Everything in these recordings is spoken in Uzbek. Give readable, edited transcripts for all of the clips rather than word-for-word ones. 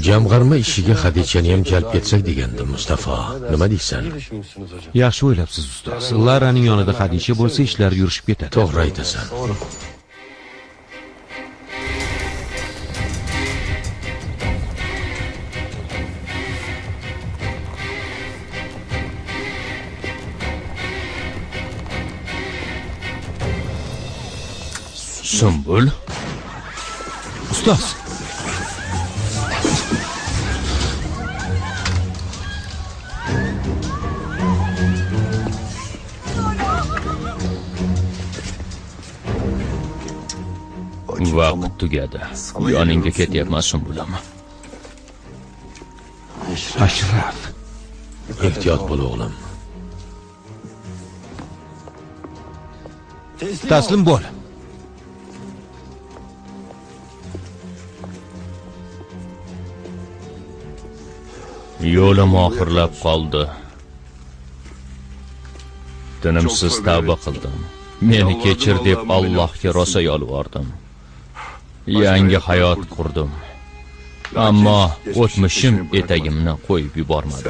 Jamg'arma ishiga Hadichani ham jalb etsak degandim, Mustafa. Nima deysan? Yaxshi o'ylabsiz, ustoz. Laraning yonida Hadicha bo'lsa, ishlar yurishib ketadi. To'g'ri aytasan. Sumbul, Ustoz, vaqt tugadi. Yoningga ketyapman, Sumbulim. Ashraf, Ehtiyot bo'l, o'g'lim. Taslim bo'l. Yo'lim oxirlab qoldi. Tinimsiz tavba qildim. Meni kechir deb Allohga rosa yolvordim. Yangi hayot qurdim. Ammo o'tmishim etagimni qo'yib yubormadi.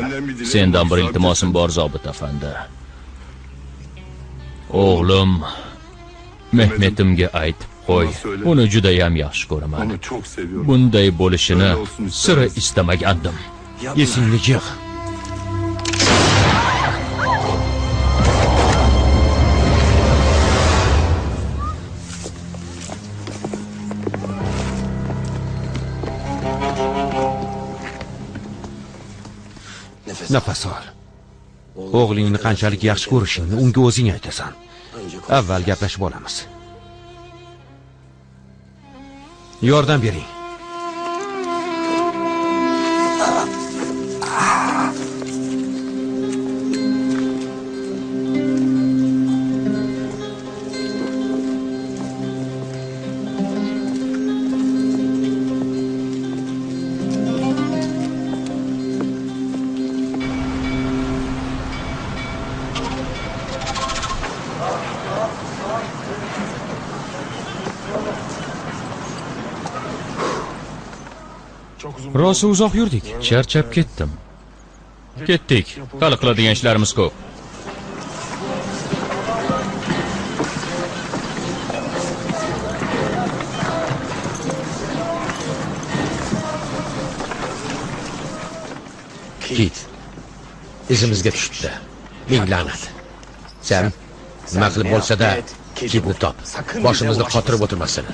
Sendan bir iltimosim bor, zobit afandi. O'g'lim Mehmetimga aytib qo'y. Uni juda ham yaxshi ko'raman. Onu çok seviyorum. Bunday bo'lishini sira istamagandim. Esingni yig'. Nafas ol. O'g'lingni qanchalik yaxshi ko'rishingni unga o'zing aytasan. Avval gaplashib olamiz. Yordam bering. Rosa uzoq yurdik. Charchab ketdim. Ketdik. Hali qiladigan ishlarimiz ko'p. Kit izimizga tushibdi. Ming la'nat. Sen nima qilib bo'lsa-da Kitni top. Boshimizni qotirib o'tirmasin.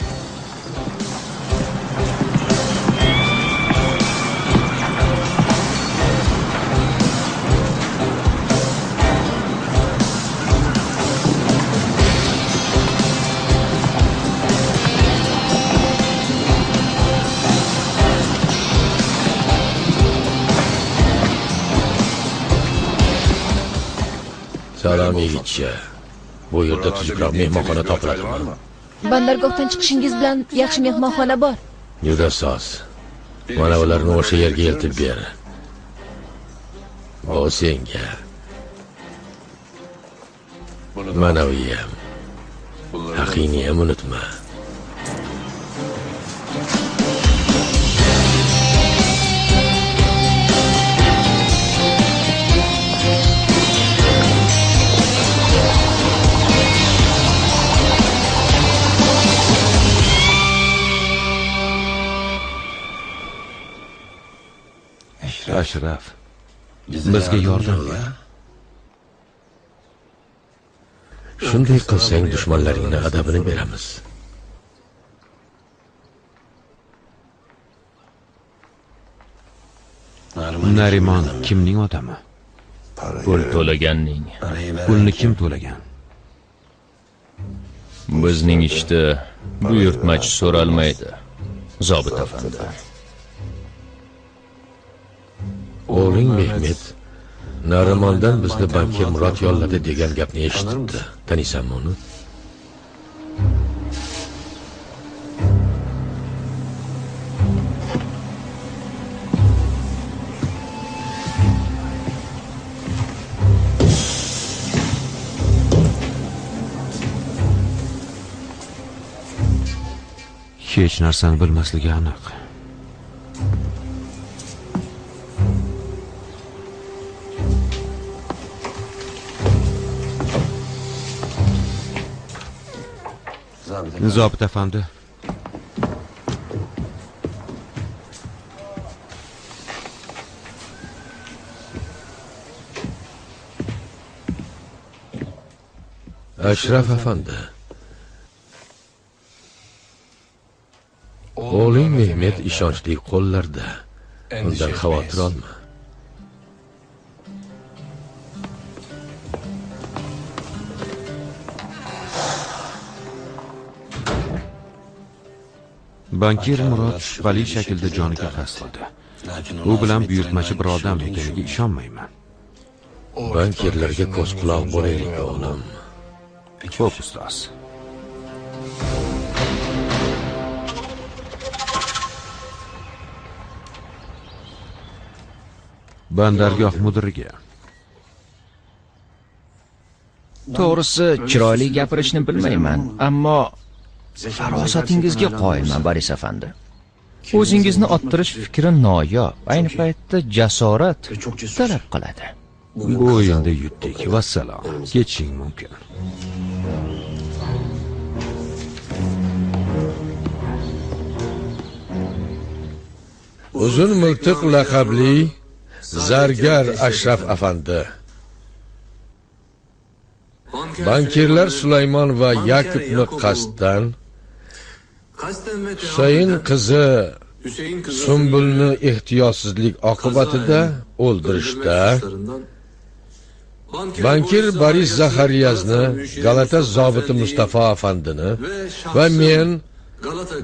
Salom yigitcha. Bu yerda tuzukroq mehmonxona topiladimi? Bandargohdan chiqishingiz bilan yaxshi mehmonxona bor. Juda soz. Mana ularni o'sha yerga eltib ber. Bu senga. Mana u ham. Haqingni ham unutma. Ashraf, bizga yordam ber. Shunday qilsang dushmanlaringni adabini beramiz. Narimon kimning odami? Pul to'laganning. Pulni kim to'lagan? Bizning ishda buyurtmachi so'ralmaydi, zobit afandi. O'g'ling Mehmet Narimondan bizni bankir Murod yolladi degan gapni eshitibdi. Taniysanmi uni? Hech narsani bilmasligi aniq. Zobit afandi. Ashraf afandi. O'g'ling Mehmet ishonchli qo'llarda. Undan xavotir olma. Bankir Murod shubhali shaklda joniga qasd qildi. U bilan buyurtmachi bir odam ekaniga ishonmayman. Bankirlarga ko'z quloq bo'laylik, o'g'lim. Xo'p, ustoz. Bandargoh mudiriga. To'g'risi, chiroyli gapirishni bilmayman, ammo farosatingizga qoyilman, Boris afandi. O'zingizni ottirish fikri noyob, ayni paytda jasorat talab qiladi. Bu o'yinda yutdik, vassalom. Ketishing mumkin. Uzun miltiq laqabli zargar Ashraf afandi. Bankirlar Sulaymon va Yakubni qasddan Husayn qizi Sumbulni ehtiyotsizlik oqibatida o'ldirishda, bankir Boris Zaxariyazni, Galata zobiti Mustafa afandini va men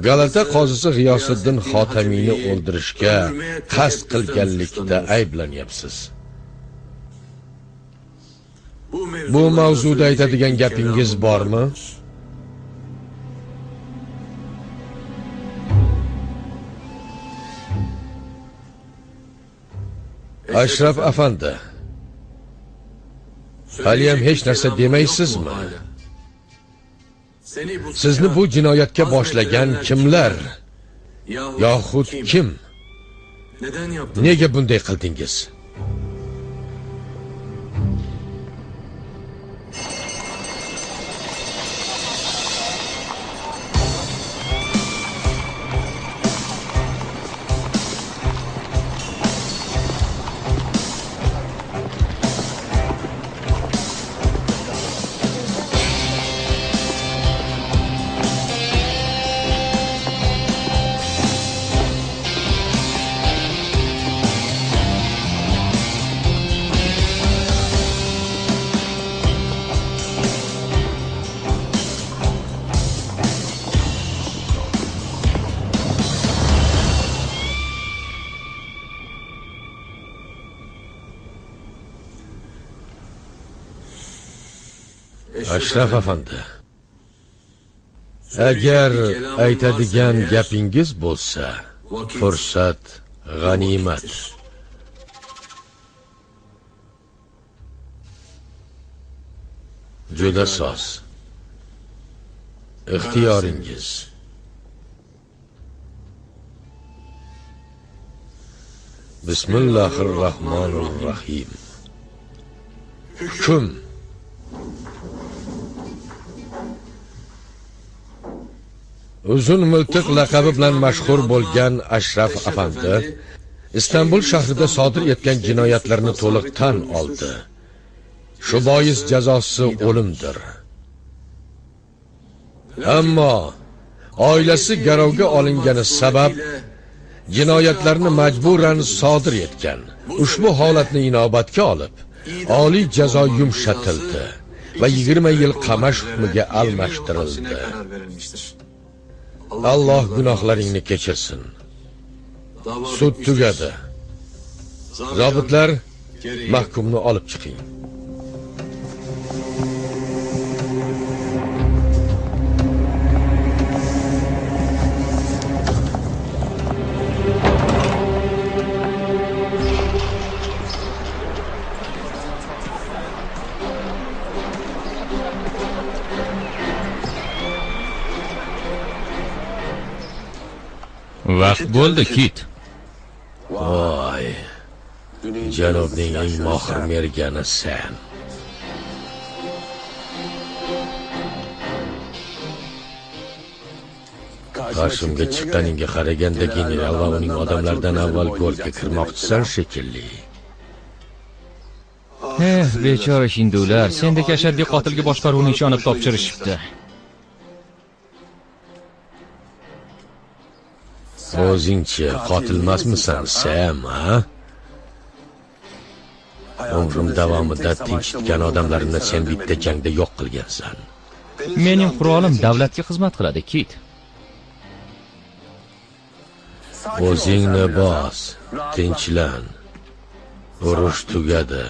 Galata qozisi G'iyosiddin Xotamiyni o'ldirishga qasd qilganlikda ayblanyapsiz. Bu mavzuda aytadigan gapingiz bormi? Ashraf afandi, haliyam hech narsa demaysizmi? Sizni bu jinoyatga boshlagan kimlar? Yoxud kim? Nega bunday qildingiz? Ashraf afandi, agar aytadigan gapingiz bo'lsa, fursat g'animat. Juda soz. Ixtiyoringiz. Bismillahirrohmanirrohim. Hukm. Uzun miltiq laqabi bilan mashhur bo'lgan Ashraf afandi Istanbul shahrida sodir etgan jinoyatlarni to'liq tan oldi. Shu bois jazosi o'limdir. Ammo oilasi garovga olingani sabab jinoyatlarni majburan sodir etgan. Ushbu holatni inobatga olib, oliy jazo yumshatildi va 20 yil qamash hukmiga almashtirildi. Alloh gunohlaringni kechirsin. Sud tugadi. Zobitlar, mahkumni olib chiqing. Vaqt bo'ldi, Kit. Voy. Janobning eng mohir mergani sen. Qarshimga chiqqaningga qaraganda general va uning odamlaridan avval golga kirmoqchisan shekilli. Eh, bechora hindular, sendek ashaddiy qotilga boshqaruvni ishonib topshirishibdi. O'zingchi qotilmasmisan, Sam, ha? Umrim davomida tinchitgan odamlarimni sen bitta jangda yo'q qilgansan. Mening qurolim davlatga xizmat qiladi, Kit. O'zingni bos, tinchlan. Urush tugadi.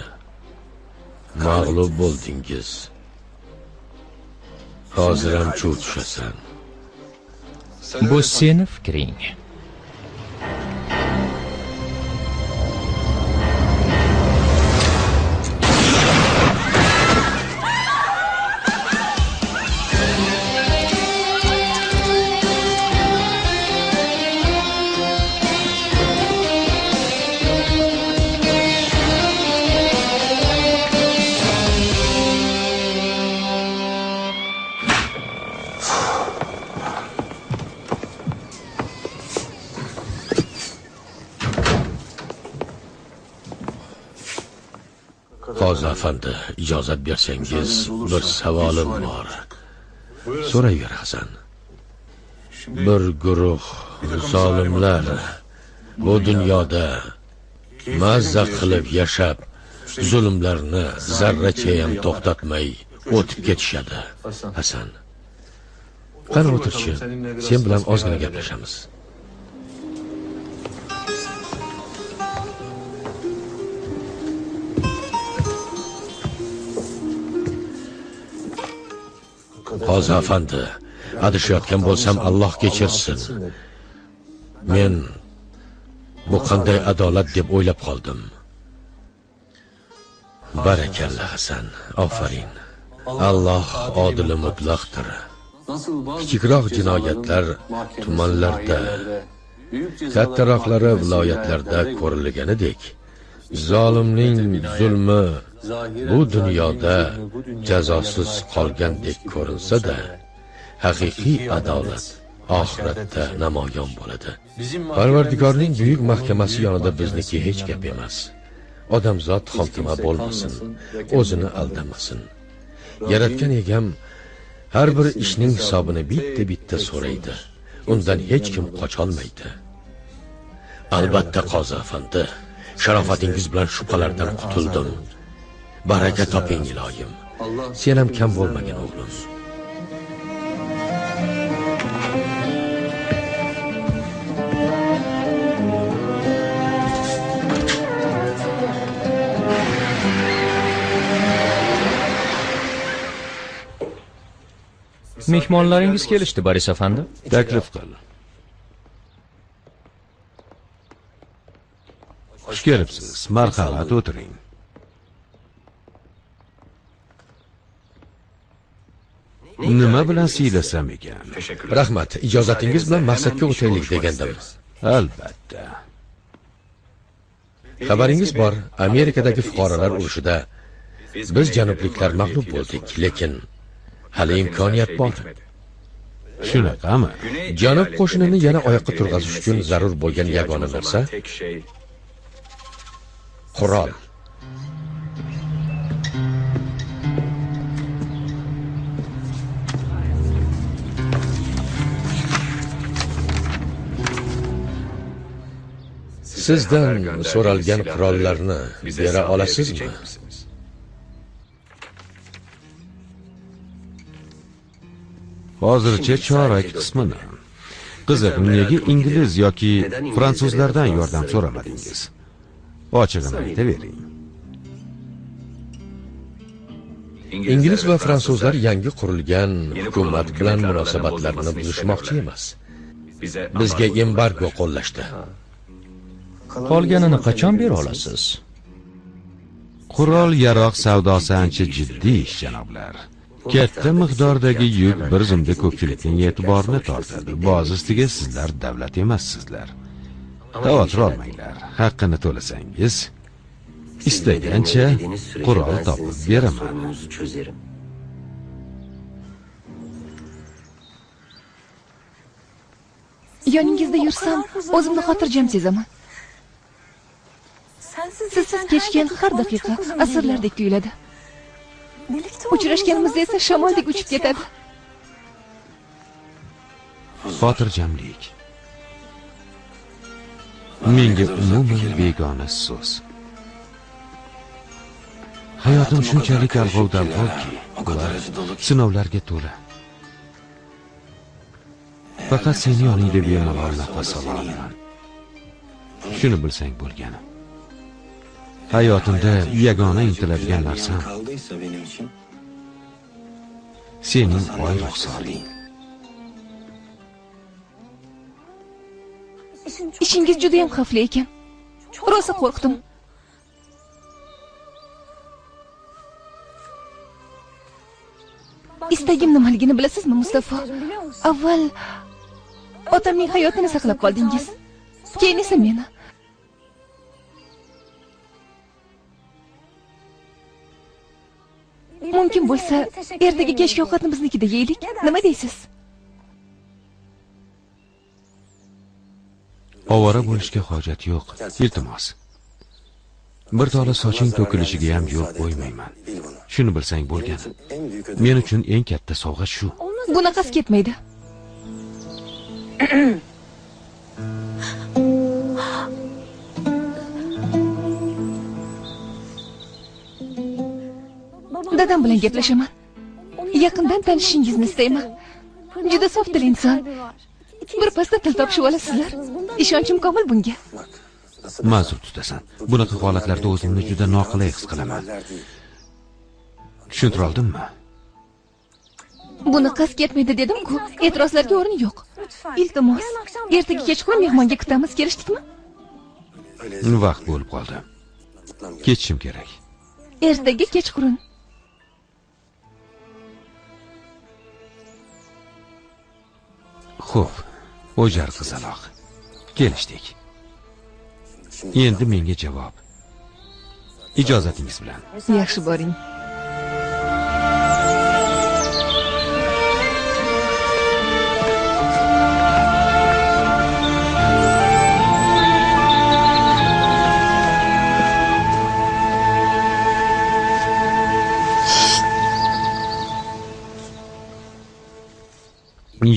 Mag'lub bo'ldingiz. Hozir ham chuv tushasan. Bu seni fikring. Qozi afandi, ijozat bersangiz, bir savolim bor. So'rayver, Hasan. Bir guruh zolimlar bu dunyoda mazza qilib yashab, zulmlarni zarracha ham to'xtatmay o'tib ketishadi. Hasan, qani o'tirchi, sen bilan ozgina gaplashamiz. Qozi afandi, adashayotgan bo'lsam Alloh kechirsin. Men bu qanday adolat deb o'ylab qoldim. Barakalla Hasan, ofarin. Alloh odili mutlaqdir. Kichikroq jinoyatlar tumanlarda, kattaroqlari viloyatlarda ko'rilganidek, zolimning zulmi bu dunyoda jazosiz qolgandek ko'rinsa-da, haqiqiy adolat oxiratda namoyon bo'ladi. Parvardigorning buyuk mahkamasi yonida bizniki hech gap emas. Odamzod xomtama bo'lmasin, o'zini aldamasin. Yaratgan egam har bir ishning hisobini bitta-bitta so'raydi. Undan hech kim qocholmaydi. Albatta qozi afandi, sharofatingiz bilan shubhalardan qutuldim. Baraka toping iloyim. Sen ham kam bo'lmagin o'g'lim. Mehmonlaringiz kelishdi, Boris afandi. Taklif qil. Xush kelibsiz. Marhamat, o'tiring. Nima bilan siylasam ekan? Rahmat, ijozatingiz bilan maqsadga o'taylik degandim. Albatta. Xabaringiz bor, Amerikadagi fuqarolar urushida biz janubliklar mag'lub bo'ldik, lekin hali imkoniyat bor. Shunaqami? Janub qo'shinini yana oyoqqa turg'azish uchun zarur bo'lgan yagona narsa qurol. Sizdan so'ralgan qurollarni bera olasizmi? Hozircha chorak qismini. Qiziq, nega ingliz yoki fransuzlardan yordam so'ramadingiz? Ochig'ini aytavering. Ingliz va fransuzlar yangi qurilgan hukumat bilan munosabatlarni buzishmoqchi emas. Bizga embargo qo'llashdi. Qolganini qachon bera olasiz? Qurol yaroq savdosi ancha jiddiy ish, janoblar. Katta miqdordagi yuk bir zumda ko'pchilikning e'tiborini tortadi. Boz ustiga sizlar davlat emassizlar. Xavotir olmanglar. Haqqini to'lasangiz, istagancha qurol topib beraman. Yoningizda yursam, o'zimni xotirjam sezaman. Sizsiz kechgan har daqiqa asrlardek tuyuladi. Uchrashganimizda esa shamoldek uchib ketadi. Xotirjamlik menga umuman begona so'z. Hayotim shunchalik alg'ov-dalg'ovki, ular sinovlarga to'la. Faqat seni yoningda bemalol nafas ola olaman. Shuni bilsang bo'lgani. Hayotimda yagona intiladigan narsam sening oy ruxsoring. Ishingiz juda ham xavfli ekan. Rosa qo'rqdim. Istagim nimaligini bilasizmi, Mustafa? Avval otamning hayotini saqlab qoldingiz. Keyin esa meni. Mumkin bo'lsa, ertaga kechki ovqatni biznikida yeylik. Nima deysiz? Ovora bo'lishga hojat yo'q, iltimos. Bir tola soching to'kilishiga ham yo'l qo'ymayman. Shuni bilsang bo'lgani. Men uchun eng katta sovg'a shu. Bunaqasi ketmaydi. Dadam bilan gaplashaman. Yaqindan tanishingizni istayman. Juda sof dil inson. Bir pasda til topishib olasizlar. Ishonchim komil bunga. Ma'zur tutasan. Bunaqa holatlarda o'zimni juda noqulay his qilaman. Tushuntira oldimmi? Buni qasd ketmaydi dedim-ku. E'tirozlarga o'rin yo'q. Iltimos, ertaga kechqurun mehmonga kutamiz, kelishdikmi? Vaqt bo'lib qoldi. Ketishim kerak. Ertaga kechqurun. Xo'p, o'jar qizaloq. Kelishdik. Endi menga javob. Ijozatingiz bilan. Yaxshi boring.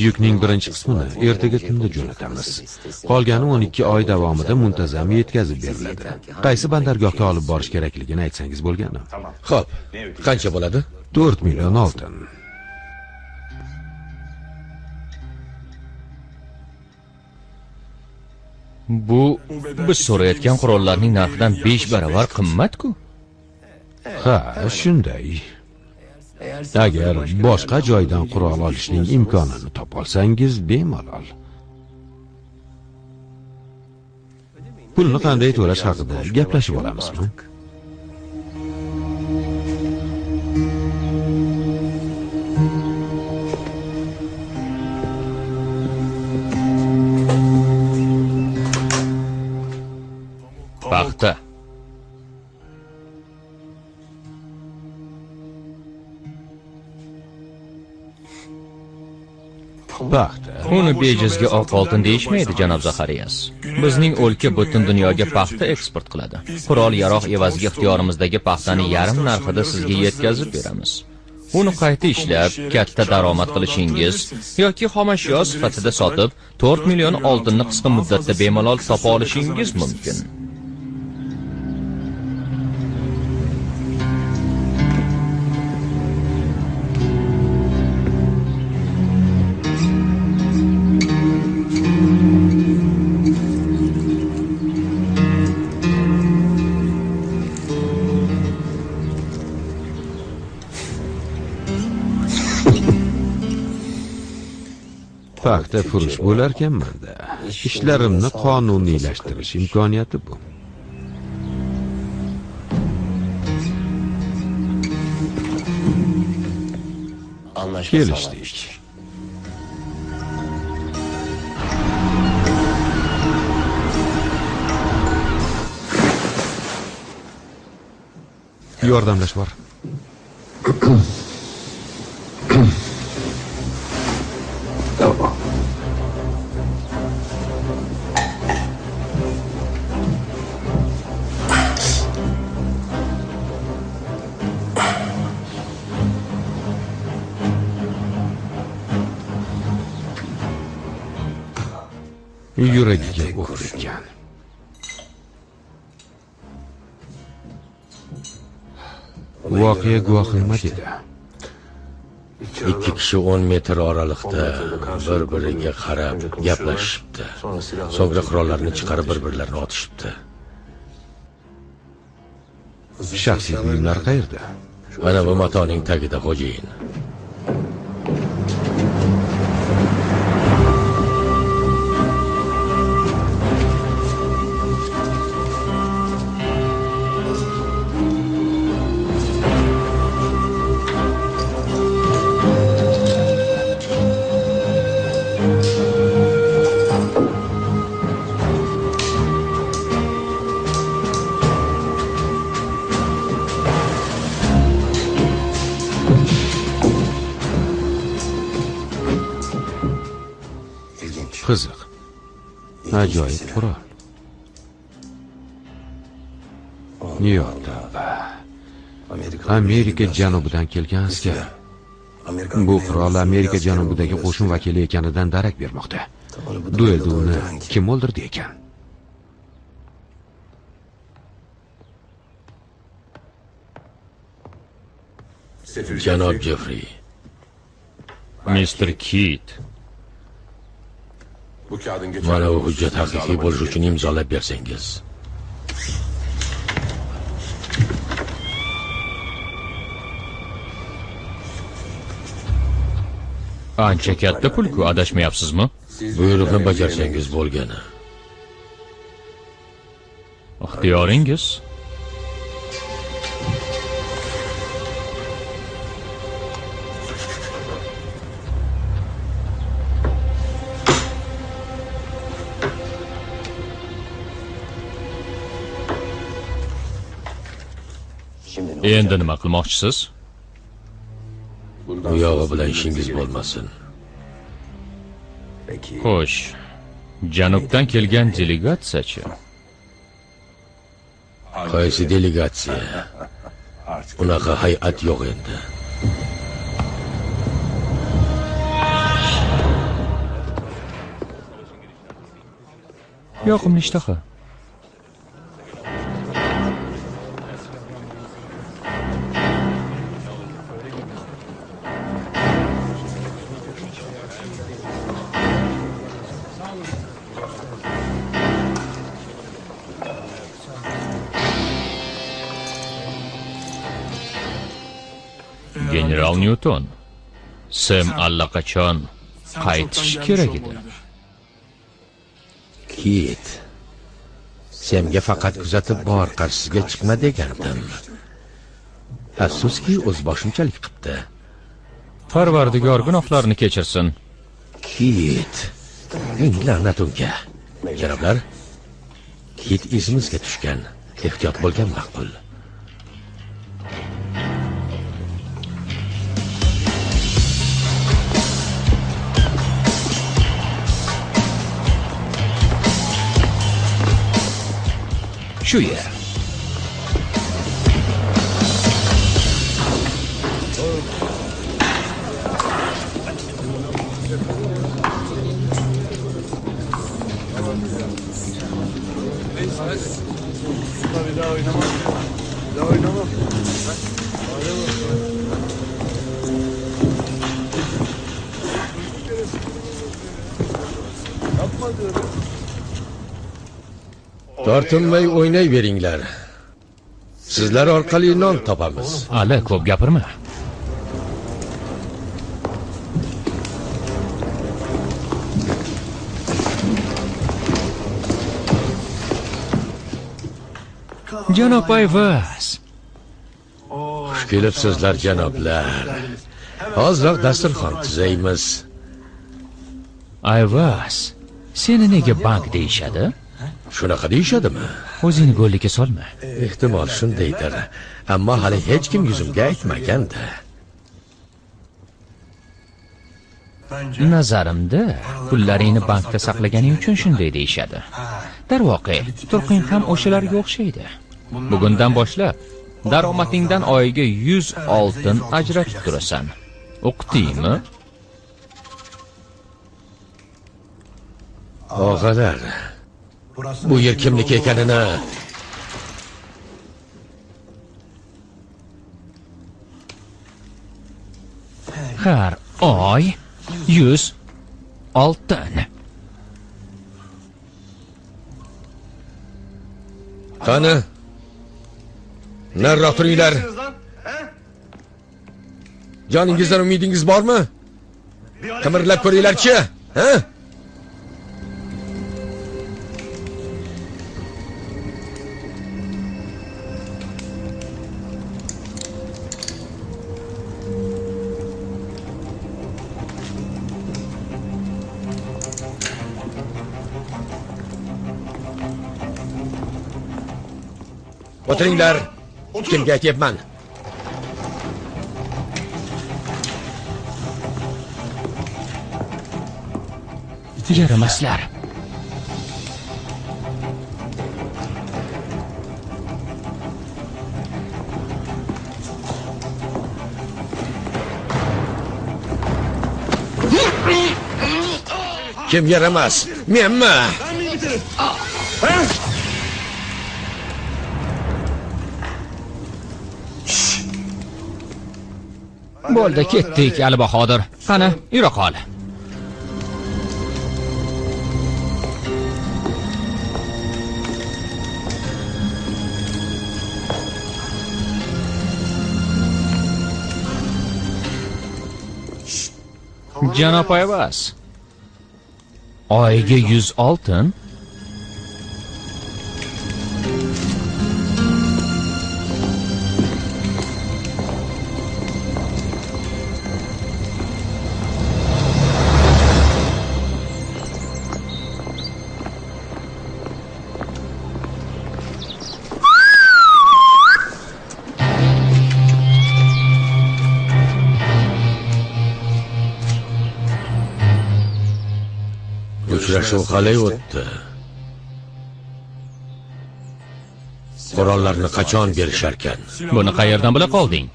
Yukning birinchi qismini ertaga tunda jo'natamiz. Qolgani 12 oy davomida muntazam yetkazib beriladi. Qaysi bandargohga olib borish kerakligini aytsangiz bo'lgani. Xo'p, qancha bo'ladi? 4 million oltin. Bu biz so'rayotgan qurollarning narxidan 5 barobar qimmat-ku. Ha, shunday. Agar boshqa joydan qurol olishning imkonini topa olsangiz bemalol. Pulni qanday to'lash haqida gaplashib olamizmi? Paxta. Paxta. Uni bejizga oq oltin deyishmaydi, janob Zaxariyas. Bizning o'lka butun dunyoga paxta eksport qiladi. Qurol-yarog' evaziga ixtiyorimizdagi paxtani yarim narxida sizga yetkazib beramiz. Uni qayta ishlab, katta daromad qilishingiz yoki xomashyo sifatida sotib, 4 million oltinni qisqa muddatda bemalol topa olishingiz mumkin. Paxta furush bo'larkanman-da. Ishlarimni qonuniylashtirish imkoniyati bu. Kelishdik. Yordamlash bor. Yuragiga o'q tekkan. Voqea guvohi nima dedi? 2 kishi 10 metr oraliqda bir-biriga qarab gaplashishibdi. So'ngra qurollarni chiqarib bir-birlarini otishibdi. Shaxsiy buyumlar qayerda? Mana bu matoning tagida, xo'jayin. Qiziq. Ajoyib qurol. Yo tavba. Amerika janubidan kelgan askar. Bu qurol Amerika janubidagi qo'shin vakili ekanidan darak bermoqda. Duelda uni kim o'ldirdi ekan? Janob Jeffrey. Mr. Kit. Mana bu hujjat haqiqiy bo'lishi uchun imzolab bersangiz. Ancha katta pul-ku, adashmayapsizmi? Buyruqni bajarsangiz bo'lgani. Ixtiyoringiz. Endi nima qilmoqchisiz? Bu yog'i bilan ishingiz bo'lmasin. Xo'sh, janubdan kelgan delegatsiyachi? Qaysi delegatsiya? Unaqa hay'at yo'q endi. Yoqimli ishtaha. General Newton, Sem allaqachon qaytishi kerak edi. Kit, Semga faqat kuzatib bor, qarshisiga chiqma degandim. Afsuski, o'z boshimchalik qilibdi. Parvardigor gunohlarini kechirsin. Kit, ming la'nat unga. Janoblar, Kit izimizga tushgan. Ehtiyot bo'lgan ma'qul. Shu yer. Tortinmay o'ynayveringlar. Sizlar orqali non topamiz. Ali, ko'p gapirma. Janob Ayvaz. Xush kelibsizlar, janoblar. Ozroq dasturxon tuzaymiz. Ayvaz, seni nega bank deyishadi? Shunaqa deyishadimi? O'zingni go'llikka solma. Ehtimol shundaydir. Ammo hali hech kim yuzimga aytmagandi. Nazarimda, pullaringni bankda saqlaganing uchun shunday deyishadi. Darvoqe, turqing ham o'shalarga o'xshaydi. Bugundan boshlab daromadingdan oyiga 100 oltin ajratib turasan. O'qitdingmi? Og'alar, bu yer kimniki ekanini Har oy 100 oltin. Qani? Nariroq turinglar. Joningizdan umidingiz bormi? Qimirlab ko'ringlarchi, ha? O'tiringlar. Kimga aytyapman? Yaramaslar. Kim yaramas? Menmi? Bo'ldi, ketdik Ali Bahodir. Qani, yura qol. Janob Ayvaz. Oyga 100 oltin. Uchrashuv qalay o'tdi? Qurollarni qachon berisharkan? Buni qayerdan bila qolding?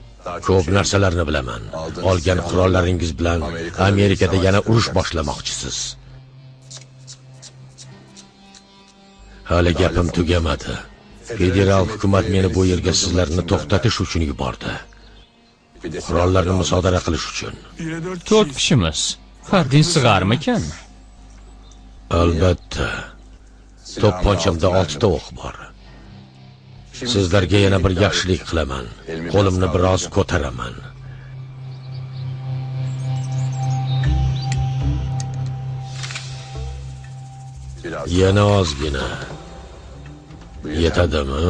Ko'p narsalarni bilaman. Olgan qurollaringiz bilan Amerikada yana urush boshlamoqchisiz. Hali gapim tugamadi. Federal hukumat meni bu yerga sizlarni to'xtatish uchun yubordi. Qurollarni musodara qilish uchun. 4 kishimiz. Haddin sig'armikan? Albatta. To'pponchamda 6 ta o'q bor. Sizlarga yana bir yaxshilik qilaman. Qo'limni biroz ko'taraman. Yana ozgina. Yetadimi?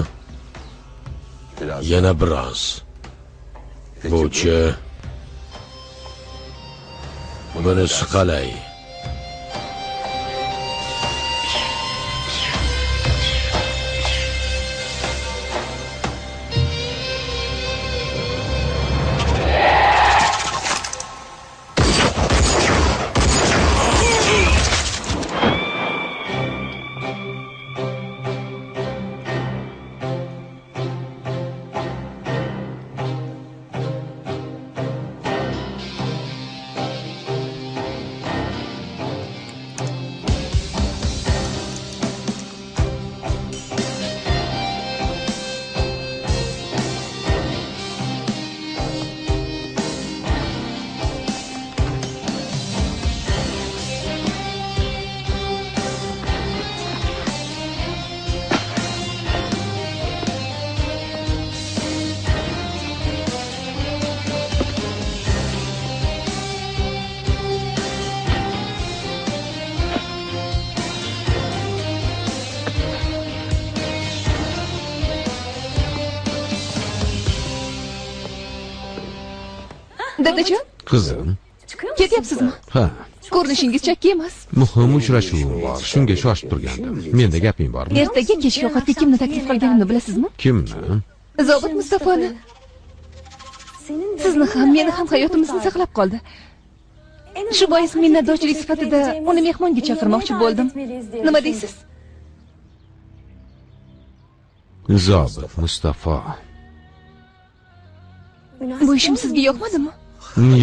Yana biroz. Buchi. Bunisi qalay? Dadajon, Qizim, ketyapsizmi? Ha. Ko'rinishingiz chakki emas. Muhim uchrashuvim bor. Shunga shoshib turgandim. Menda gaping bormi? Ertaga kechki ovqatga kimni taklif qilganimni bilasizmi? Kimni? Zobit Mustafoni. Sizni ham, meni ham hayotimizni saqlab qoldi. Shu bois minnatdorchilik sifatida uni mehmonga chaqirmoqchi bo'ldim. Nima deysiz? Zobit Mustafo. Bu ishim sizga yoqmadimi?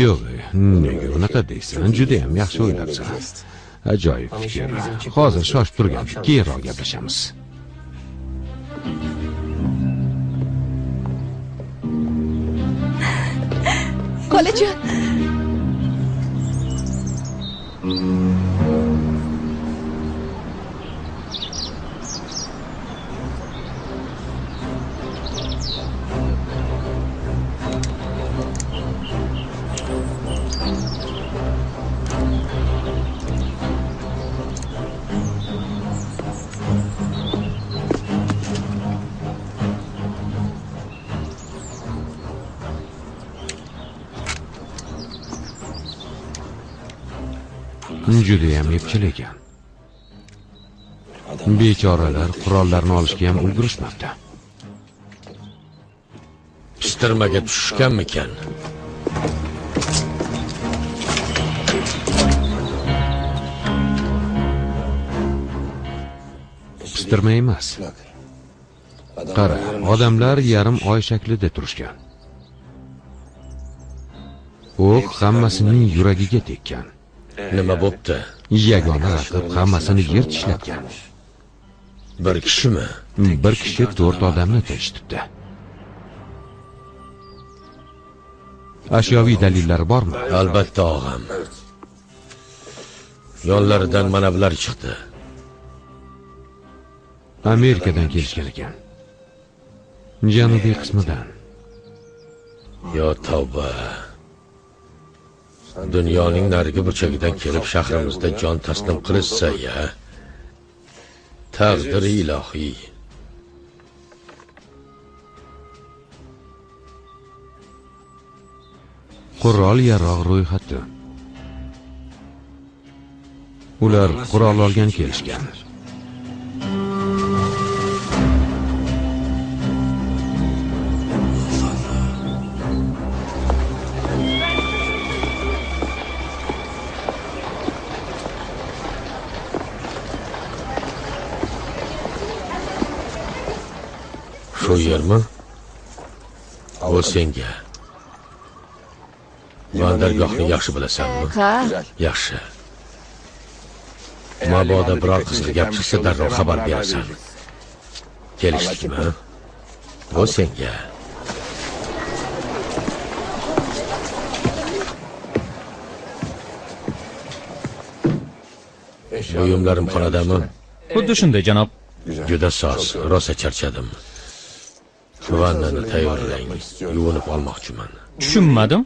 Yo'q, nega unaqa deysan? Juda ham yaxshi o'ylabsan. Ajoyib fikr. Hozir shoshib turgandik, keyinroq gaplashamiz. Xolajon. Judayam epchil ekan. Bechoralar qurollarni olishga ham ulgurishmabdi. Pistirmaga tushishganmikan? Pistirma emas. Qara, odamlar yarim oy shaklida turishgan. O'q hammasining yuragiga tekkan. Nima bo'pti? Yagona raqib hammasini yer tishlatgan. Bir kishimi? Bir kishi 4 odamni tinchitibdi. Ashyoviy dalillar bormi? Albatta og'am. Yonlaridan mana bular chiqdi. Amerikadan kelishgan ekan. Janubiy qismidan. Yo tavba. Dunyoning narigi burchagidan kelib shahrimizda jon taslim qilishsa ya. Taqdir ilohiy. Qurol yarog' ro'yxati. Ular qurol olgan kelishgan. Shu yermi? Bu senga. Bandargohni yaxshi bilasanmi? Ha. Yaxshi. Mabodo biror qiziq gap chiqsa darrov xabar berasan. Kelishdikmi? Bu senga. Buyumlarim xonadami? Xuddi shunday, janob. Juda soz, rosa charchadim. Vannani tayyorlang, yuvinib olmoqchiman. Tushunmadim.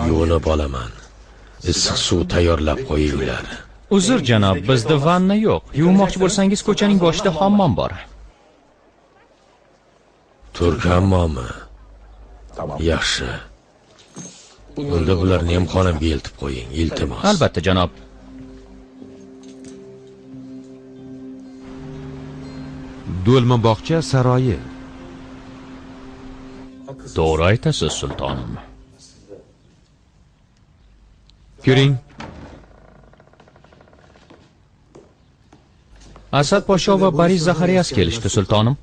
Yuvinib olaman. Issiq suv tayyorlab qo'yinglar. Uzr janob, bizda vanna yo'q. Yuvinmoqchi bo'lsangiz ko'chaning boshida hammom bor. Turk hammomi? Yaxshi. Unda bularni ham xonamga eltib qo'ying, iltimos. Albatta janob. Do'lma bog'cha saroyi. To'g'ri aytasiz, sultonim. Ko'ring. Asad Pasho va Boris Zaxarias kelishdi, sultonim.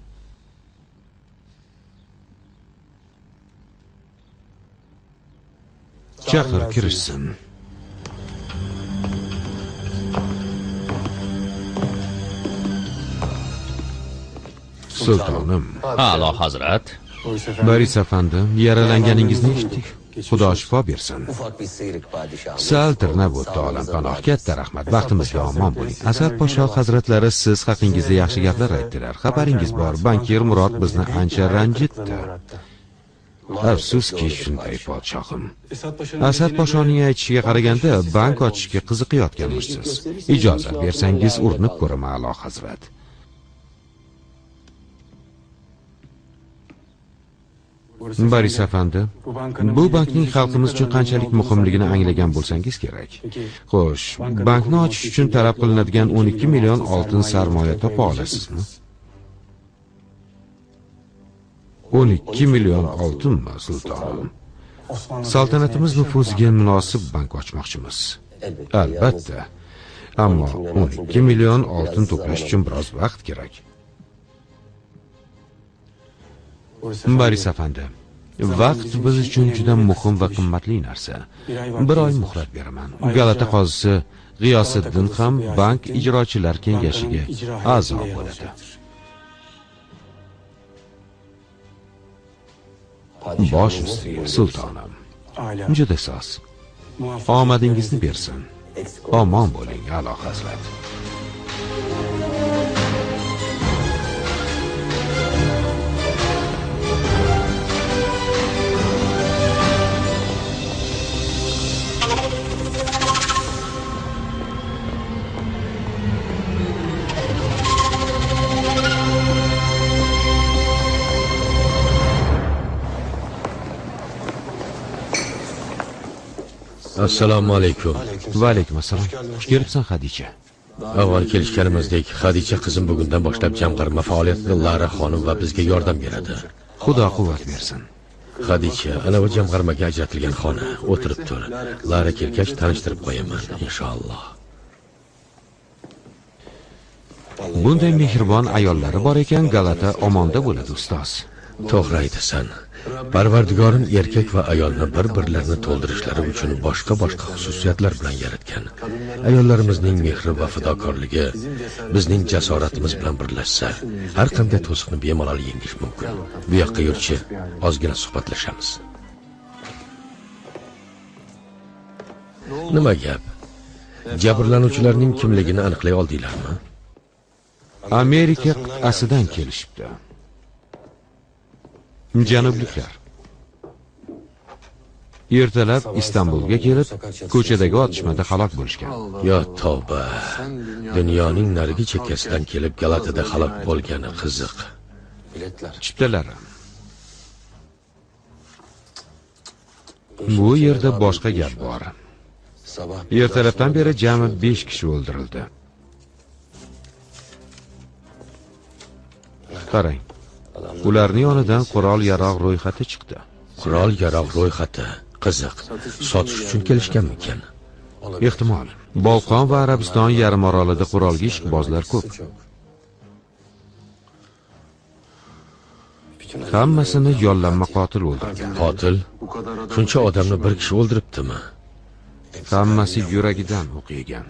Chaqir kirishsin. Sultonim. A'lo hazrat. Boris afandim, yaralanganingizni eshitdik. Xudo shifo bersin. Sal tirnab o'tdi olam panoh. Katta rahmat. Baxtimizga omon bo'ling. Asad Pasho hazratlari siz haqingizda yaxshi gaplar aytdilar. Xabaringiz bor, bankir Murod bizni ancha ranjitdi. Afsuski shunday podshohim. Asad Pashoning aytishiga qaraganda bank ochishga qiziqayotganmishsiz. Ijozat bersangiz urinib ko'raman, A'lo hazrat. Boris afandi, bu bankning xalqimiz uchun qanchalik muhimligini anglagan bo'lsangiz kerak. Xo'sh, bankni ochish uchun talab qilinadigan 12 million oltin sarmoya topa olasizmi? 12 million oltinmi, sultonim? Saltanatimiz nufuziga munosib bank ochmoqchimiz. Albatta. Ammo 12 million oltin to'plash uchun biroz vaqt kerak. Boris afandi, Vaqt biz uchun juda muhim va qimmatli narsa. 1 oy muhlat beraman. Galata qozisi G'iyosiddin ham bank ijrochilar kengashiga a'zo bo'ladi. Bosh ustiga, sultonim. Juda soz. Omadingizni bersin. Omon bo'ling, A'lo hazrat. Assalomu alaykum. Va alaykum assalom. Xush kelibsan, Xadicha. Avval kelishganimizdek, Xadicha qizim bugundan boshlab jamg'arma faoliyatida Lara xonim va bizga yordam beradi. Xudo quvvat bersin. Xadicha, ana bu jamg'armaga ajratilgan xona. O'tirib tur. Lara kelgach tanishtirib qo'yaman, inshaalloh. Bunday mehribon ayollari bor ekan, Galata omonda bo'ladi, ustoz. To'g'ri aytasan. Parvardigorim erkak va ayolni bir-birlarini to'ldirishlari uchun boshqa-boshqa xususiyatlar bilan yaratgan. Ayollarimizning mehri va fidokorligi bizning jasoratimiz bilan birlashsa, har qanday to'siqni bemalol yengish mumkin. Bu yoqqa yurchi, ozgina suhbatlashamiz. Nima gap? Jabrlanuvchilarning kimligini aniqlay oldinglarmi? Amerika qit'asidan kelishibdi. Janubliklar ertalab Istanbulga kelib, ko'chadagi otishmada halok bo'lishgan. Yo tavba! Dunyoning narigi chekkasidan kelib Galatada halok bo'lgani qiziq. Chiptalari. Bu yerda boshqa gap bor. Ertalabdan beri jami 5 kishi o'ldirildi. Qarang. Ularning yonidan qurol-yarog' ro'yxati chiqdi. Qurol-yarog' ro'yxati. Qiziq. Sotish uchun kelishganmikan? Ehtimol. Bolqon va Arabiston yarimorolida qurolga ishqibozlar ko'p. Hammasini yollanma qotil o'ldirgan. Qotil? Shuncha odamni bir kishi o'ldiribdimi? Hammasi yuragidan o'q yegan.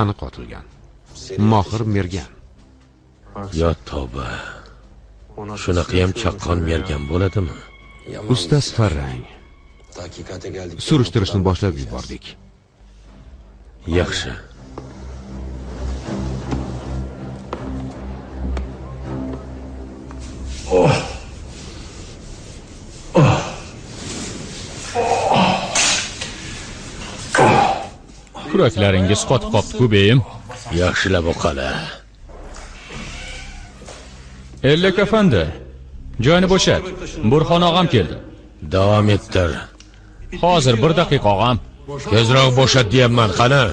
Aniq otilgan. Mohir mergan. Yo tavba. Shunaqa ham chaqqon mergan bo'ladimi? Ustaz Farang. Surishtirishni boshlab yubordik. Yaxshi. Oh. Oh. Kuraklaringiz qotib qopti-ku, beyim. Yaxshilab o'qala. Ellak afandi, joyini bo'shat. Burxon og'am keldi. Davom ettir. Hozir 1 daqiqa og'am. Tezroq bo'shat deyapman, qani.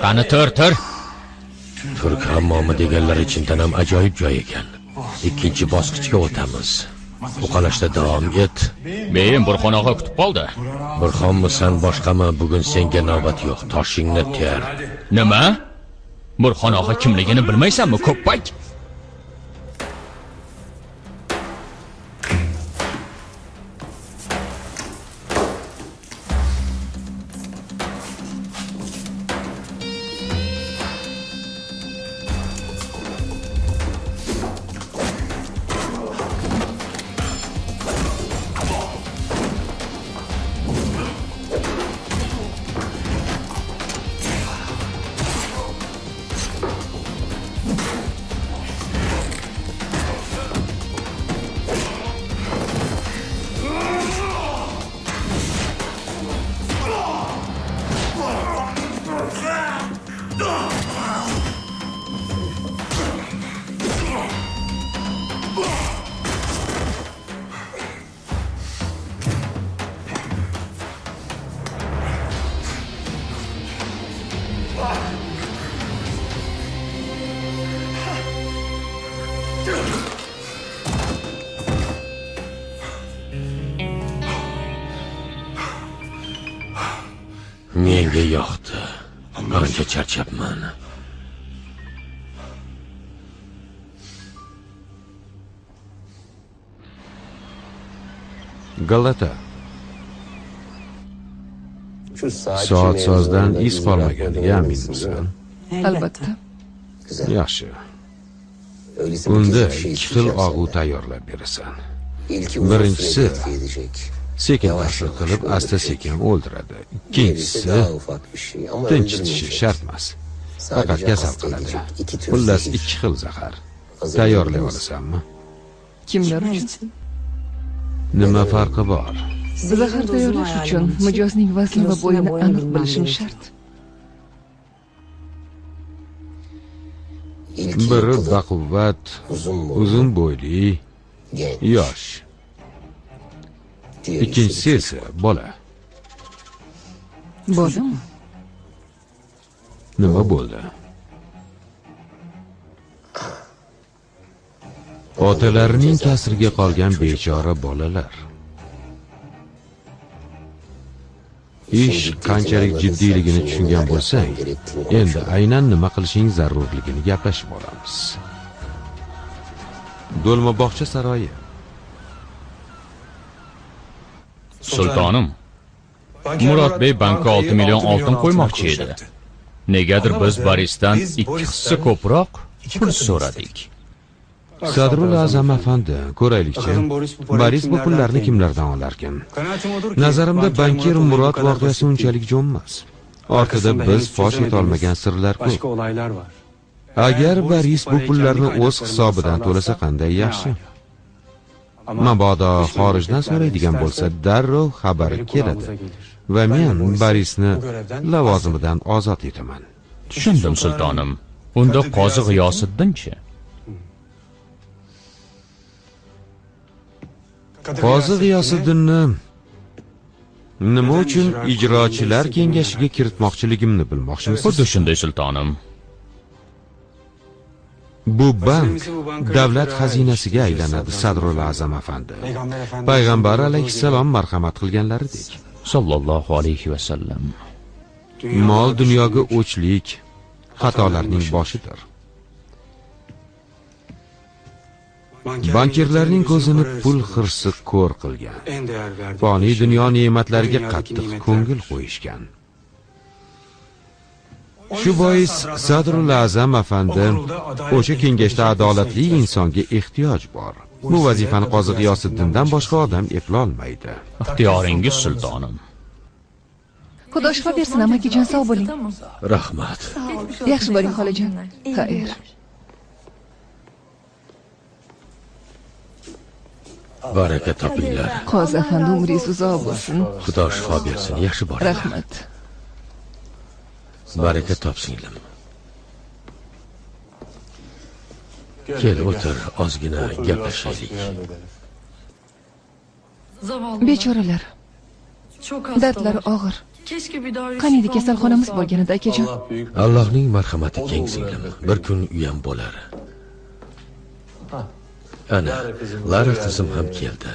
Qani tur, tur. Turk hammomi deganlari chindan ham ajoyib joy ekan. Ikkinchi bosqichga o'tamiz. Uqalashda davom et. Beyim, Burxon og'a kutib qoldi. Burxonmisan, boshqami, bugun senga navbat yo'q. Toshingni ter. Nima? Burxon og'a kimligini bilmaysanmi, ko'ppak? Menga yoqdi. Ancha charchabman. Galata. Soat sozdan iz qolmaganiga aminmisan? Albatta. Yaxshi. Unda 2 xil og'u tayyorlab berasan. Birinchisi sekin ta'sir qilib, asta-sekin o'ldiradi. Ikkinchisi tinchitishi shart emas. Faqat kasal qiladi. Xullas 2 xil zahar. Tayyorlay olasanmi? Kimlar uchun? Nima farqi bor? Zahar tayyorlash uchun mijozning vazni va bo'yini aniq bilishim shart. Biri baquvvat, uzun bo'yli, yosh. Ikkinchisi esa bola. Bolami? Nima bo'ldi? Otalarining kasriga qolgan bechora bolalar. Ish qanchalik jiddiyligini tushungan bo'lsang, endi aynan nima qilishing zarurligini gaplashib olamiz. Do'lmabog'cha saroyi. Sultonim, Murodbey bankka 6 million oltin qo'ymoqchi edi. Negadir biz Borisdan 2 hissa ko'proq pul so'radik. Sadrul Azam afandi, ko'raylikchi, Boris bu pullarni kimlardan olarkan? Nazarimda bankir Murod voqeasi unchalik jo'nmas. Ortida biz fosh eta olmagan sirlar ko'p. Agar Boris bu pullarni o'z hisobidan to'lasa qanday yaxshi. Mabodo xorijdan so'raydigan bo'lsa, darrov xabari keladi va men Borisni lavozimidan ozod etaman. Tushundim sultonim. Unda qozi G'iyosiddinchi? Qozi G'iyosiddinni nima uchun ijrochilar kengashiga kiritmoqchiligimni bilmoqchimisiz? Xuddi shunday sultonim. Bu bank davlat xazinasiga aylanadi, Sadrul Azam afandi. Payg'ambar alayhissalom marhamat qilganlaridek. Sallallohu alayhi va sallam. Mol dunyoga o'chlik xatolarning boshidir. Bankirlarning ko'zini pul hirsi ko'r qilgan. Foniy dunyo ne'matlariga qattiq ko'ngil qo'yishgan. Shu bois Sadrul Azam afandi o'sha kengashda adolatli insonga ehtiyoj bor. Bu vazifani qozi G'iyosiddindan boshqa odam eplolmaydi. Ixtiyoringiz sultonim. Xudo shifo bersin, amakijon, sog' bo'ling. Rahmat. Yaxshi boring xolajon. Xayr. Baraka topinglar. Qozi afandi umringiz uzoq bo'lsin. Xudo shifo bersin, yaxshi boringlar. Rahmat. Baraka top singlim. Kel o'tir, ozgina gaplashaylik. Bechoralar. Dardlari og'ir. Qaniydi kasalxonamiz bo'lganida akajon. Allohning marhamati keng singlim. Bir kun uyam bo'lar. Ana, Lara qizim ham keldi.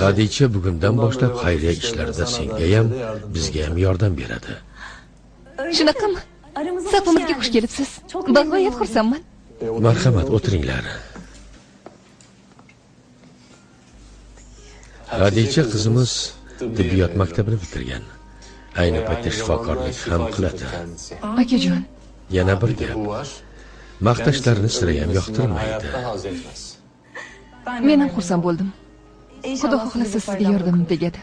Xadicha bugundan boshlab xayriya ishlarida senga ham, bizga ham yordam beradi. Shunaqami? Safimizga xush kelibsiz. Bag'oyat xursandman. Marhamat, o'tiringlar. Xadicha qizimiz tibbiyot maktabini bitirgan. Ayni paytda shifokorlik ham qiladi. Akajon, yana bir gap. Maqtashlarini sira ham yoqtirmaydi. Men ham xursand bo'ldim. Xudo xohlasa sizga yordamim tegadi.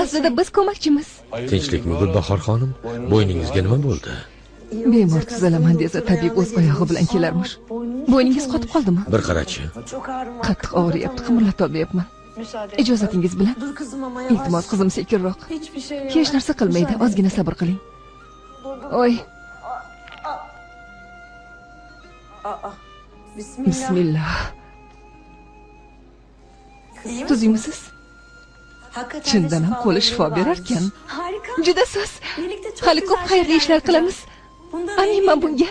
Aslida biz ko'makchimiz. Tinchlikmi Gulbahor xonim? Bo'yningizga nima bo'ldi? Bemor tuzalaman desa tabib o'z oyog'i bilan kelarmish. Bo'yningiz qotib qoldimi? Bir qarachi. Qattiq og'riyapti, qimirlatolmayapman. Ijozatingiz bilan. Iltimos qizim, sekinroq. Hech narsa qilmaydi, ozgina sabr qiling. Oy. Bismillah. Tuzingmisiz? Chindan ham qo'li shifo berarkan. Juda soz. Hali ko'p xayrli ishlar qilamiz. Aminman bunga.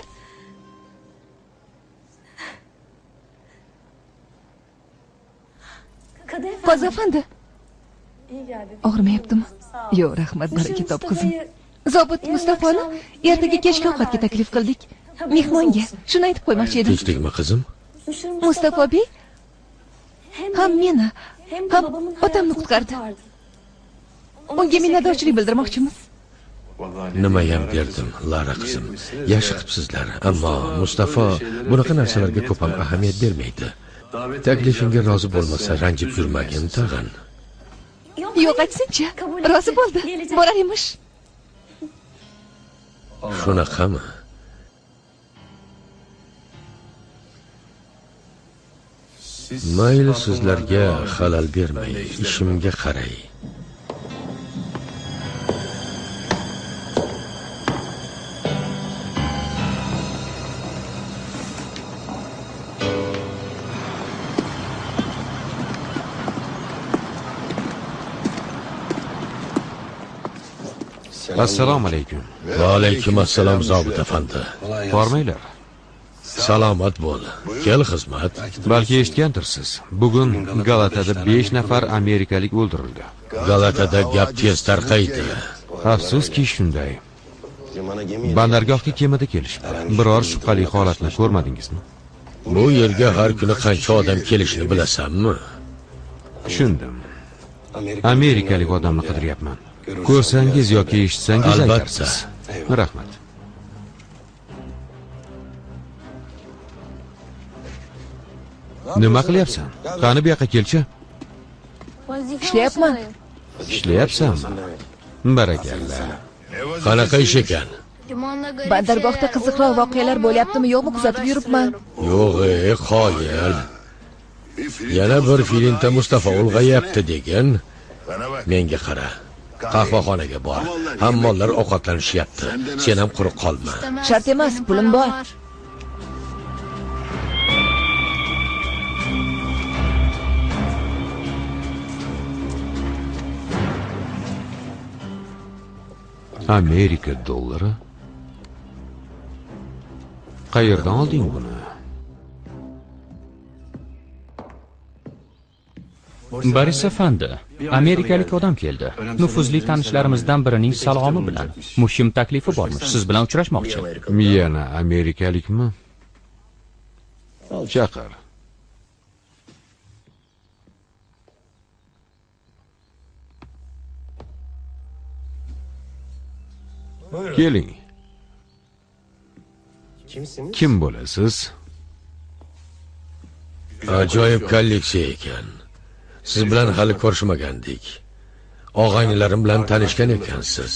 Qozi afandi. Og'rimayaptimi? Yo'q, rahmat, baraka top qizim. Zobit Mustafoni ertaga kechki ovqatga taklif qildik. Mehmonga. Shuni aytib qo'ymoqchi edim. Tinchlikmi qizim? Mustafa bey ham meni, Ham otamni qutqardi. Unga minnatdorchilik bildirmoqchimiz. Nimayam derdim, Lara qizim. Yaxshi qilibsizlar, ammo Mustafa bunaqa narsalarga ko'p ham ahamiyat bermaydi. Taklifingga rozi bo'lmasa ranjib yurmagin tag'in. Yo'q, aytsinchi, rozi bo'ldi. Borar emish. Shunaqami? Mayli, sizlarga xalal bermay, ishimga qaray. Assalomu alaykum. Va alaykum assalom, zobit afandi. Bormanglar. Salomat bo'l. Kel xizmat. Balki eshitgandirsiz. Bugun Galatada 5 nafar amerikalik o'ldirildi. Galatada gap tez tarqaydi. Afsuski shunday. Bandargohga kemada kelishibdi. Biror shubhali holatni ko'rmadingizmi? Bu yerga har kuni qancha odam kelishini bilasanmi? Tushundim. Amerikalik odamni qidiryapman. Ko'rsangiz yoki eshitsangiz aytarsiz. Rahmat. Nima qilyapsan? Qani bu yoqqa kelchi. Ishlayapman. Ishlayapsanmi? Barakalla. Qanaqa ish ekan? Bandargohda qiziqroq voqealar bo'lyaptimi, yo'qmi kuzatib yuribman. Yo'q, qoyil. Yana bir filinta Mustafa ulg'ayapti degan. Menga qara. Qahvaxonaga bor. Hammonlar ovqatlanishyapti. Sen ham quruq qolma. Shart emas, pulim bor. Amerika dollari? Qayerdan olding buni? Boris afandi, amerikalik odam keldi. Nufuzli tanishlarimizdan birining salomi bilan muhim taklifi bormish. Siz bilan uchrashmoqchi. Yana amerikalikmi? Chaqir. Keling. Kim bo'lasiz? Ajoyib kolleksiya ekan. Siz bilan hali ko'rishmagandik. Og'aynilarim bilan tanishgan ekansiz.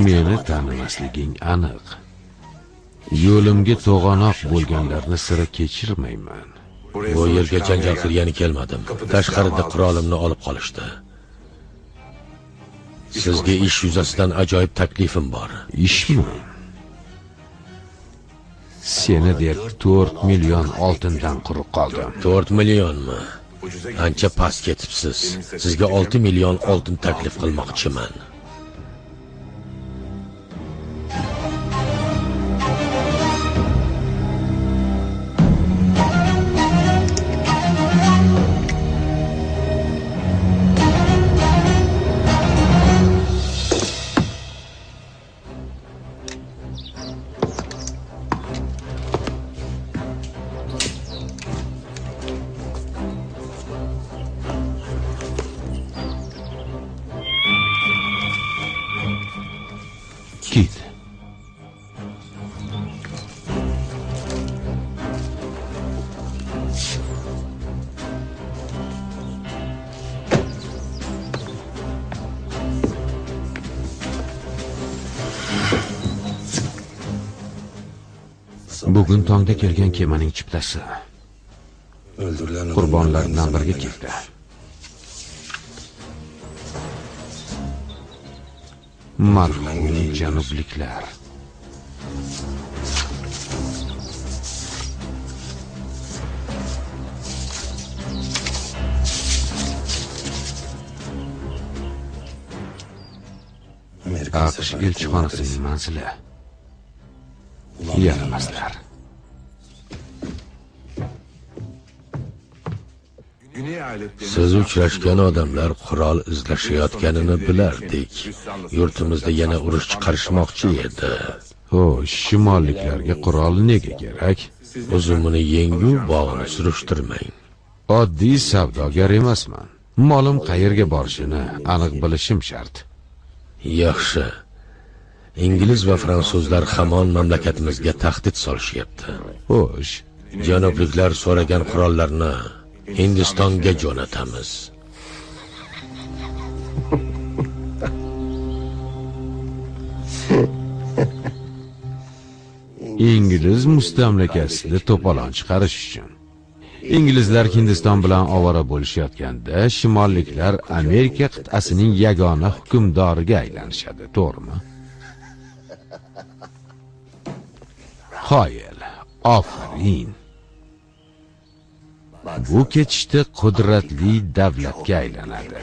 Meni tanimasliging aniq. Yo'limga to'g'anoq bo'lganlarni sira kechirmayman. Bu yerga janjal qilgani kelmadim. Tashqarida qurolimni olib qolishdi. Sizga ish yuzasidan ajoyib taklifim bor. Ishmi? Seni deb 4 million oltindan quruq qoldim. 4 millionmi? Ancha past ketibsiz. Sizga 6 million oltin taklif qilmoqchiman. Kit. Bugun tongda kelgan kemaning chiptasi. Qurbonlar bilan birga ketdi. Marhum janubliklar. AQSh elchixonasining manzili. Yaramaslar. Siz uchrashgan odamlar qurol izlashayotganini bilardik. Yurtimizda yana urush chiqarishmoqchi edi. Xo'sh, shimolliklarga qurol nega kerak? Uzumini yengu bog'ini surishtirmang. Oddiy savdogar emasman. Molim qayerga borishini aniq bilishim shart. Yaxshi. Ingliz va fransuzlar hamon mamlakatimizga tahdid solishyapti. Xo'sh, janubliklar so'ragan qurollarni Hindistonga jo'natamiz. Ingliz mustamlakasida to'polon chiqarish uchun. Inglizlar Hindiston bilan ovora bo'lishayotganda, shimolliklar Amerika qit'asining yagona hukmdoriga aylanishadi, to'g'rimi? Qoyil, ofarin. Bu ketishda qudratli davlatga aylanadi.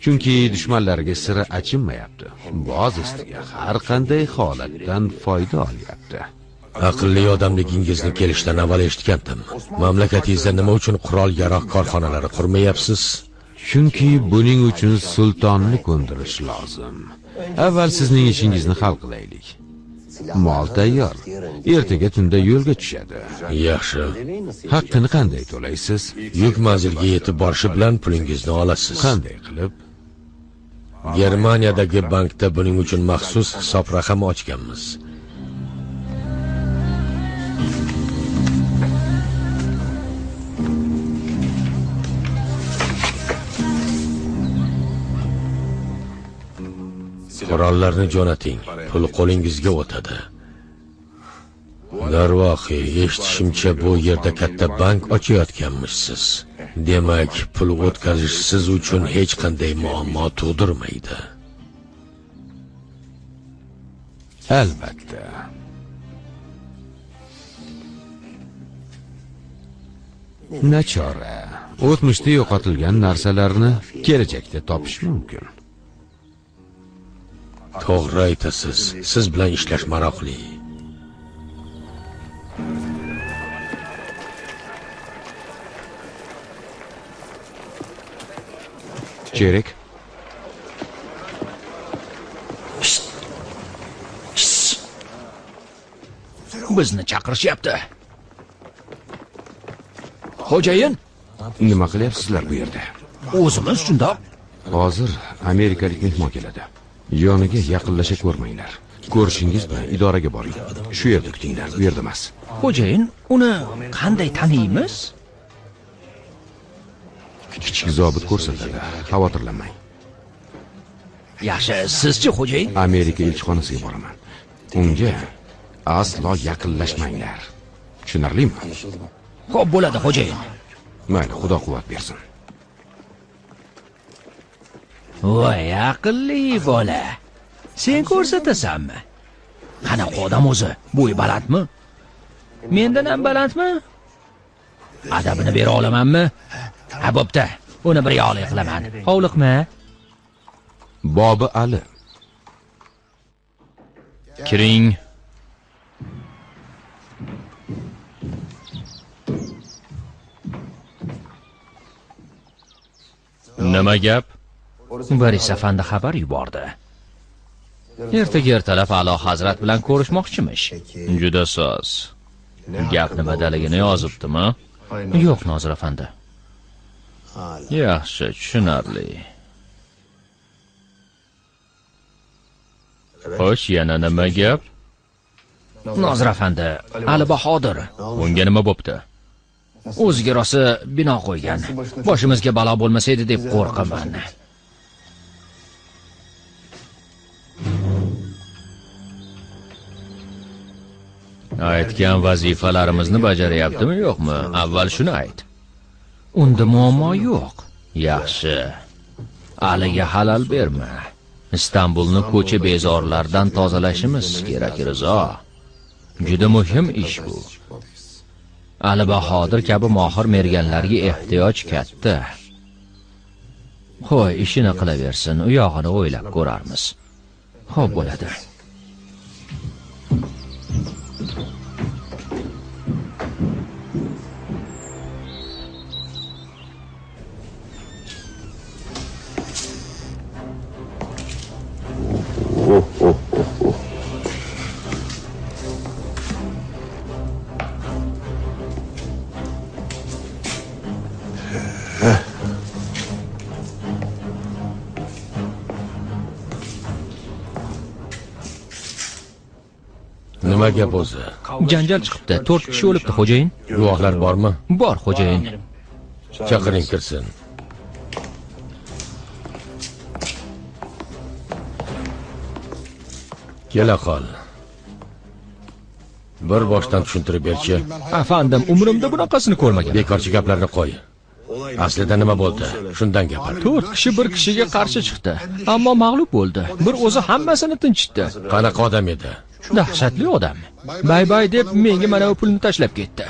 Chunki dushmanlarga sira achinmayapti. Boz ustiga har qanday holatdan foyda olyapti. Aqlli odamligingizni kelishdan avval eshitgandim. Mamlakatingizda nima uchun qurol-yarog' korxonalari qurmayapsiz? Chunki buning uchun sultonni ko'ndirish lozim. Avval sizning ishingizni hal qilaylik. Mol tayyor. Ertaga tunda yo'lga tushadi. Yaxshi. Haqqini qanday to'laysiz? Yuk manzilga yetib borishi bilan pulingizni olasiz. Qanday qilib? Germaniyadagi bankda buning uchun maxsus hisob raqami ochganmiz. Qurollarni jo'nating, pul qo'lingizga o'tadi. Darvoqe, eshitishimcha bu yerda katta bank ochayotganmishsiz. Demak, pul o'tkazish siz uchun hech qanday muammo tug'dirmaydi. Albatta. Nachora, o'tmishda yo'qotilgan narsalarni kelajakda topish mumkin. To'g'ri aytasiz, siz bilan ishlash maroqli. Cherik. Bizni chaqirishyapti. Xo'jayin, nima qilyapsizlar bu yerda? O'zimiz shundoq. Hozir amerikalik mehmon keladi. Yoniga yaqinlasha ko'rmanglar. Ko'rishingiz bilan idoraga boring. Shu yerda kutinglar, u yerda emas. Xo'jayin, uni qanday taniymiz? Kichik zobit ko'rsatadi. Xavotirlanmang. Yaxshi, sizchi xo'jayin? Amerika elchixonasiga boraman. Unga aslo yaqinlashmanglar. Tushunarlimi? Xo'p, bo'ladi xo'jayin. Mayli, Xudo quvvat bersin. Voy, aqlli bola. Sen ko'rsatasanmi? Qanaqa odam o'zi? Bo'yi balandmi? Mendan ham balandmi? Adabini bera olamanmi? Ha, bo'pti. Uni bir yo'li qilaman. Hovliqmi? Bobi Ali. Kiring. Nima gap? Boris afandi xabar yubordi. Ertaga ertalab A'lo Hazrat bilan ko'rishmoqchimish. Juda soz. Gap nimadaligini yozibdimi? Yo'q, Nozir afandi. Yaxshi, tushunarli. Xo'sh, yana nima gap? Nozir afandi, Ali Bahodir. Unga nima bo'pti? O'ziga rosa bino qo'ygan. Boshimizga balo bo'lmasa edi deb qo'rqaman. Aytgan vazifalarimizni bajarayaptimi yo'qmi? Avval shuni ayt. Unda muammo yo'q. Yaxshi. Aliga halal berma. Istanbulni ko'cha bezorlardan tozalashimiz kerak, Rizo. Juda muhim ish bu. Ali Bahodir kabi mohir merganlarga ehtiyoj katta. Qo'y, ishini qilaversin, u yog'ini o'ylab ko'rarmiz. Xo'p bo'ladi. Nima gap o'zi? Janjal chiqibdi. 4 kishi o'libdi, xo'jayin. Guvohlar bormi? Bor, xo'jayin. Chaqiring kirsin. Kela qol. Bir boshdan tushuntirib berchi. Afandim, umrimda bunaqasini ko'rmagan. Bekorchi gaplarni qo'y. Aslida nima bo'ldi? Shundan gapir. 4 kishi bir kishiga qarshi chiqdi, ammo mag'lub bo'ldi. Bir o'zi hammasini tinchitdi. Qanaqa odam edi? Dahshatli odam. Bay-bay deb menga mana bu pulni tashlab ketdi.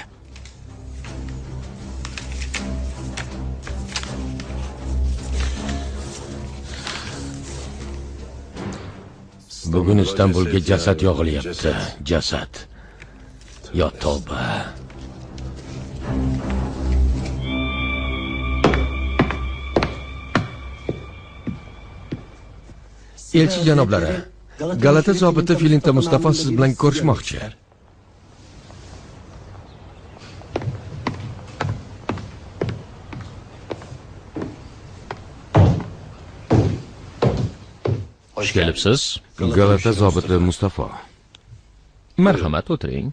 Bugun Istanbulga jasad yog'ilyapti. Jasad. Yo tavba. Elchi janoblari, Galata zobiti Filinta Mustafa siz bilan ko'rishmoqchi. Xush kelibsiz. Galata zobiti Mustafa. Marhamat, o'tiring.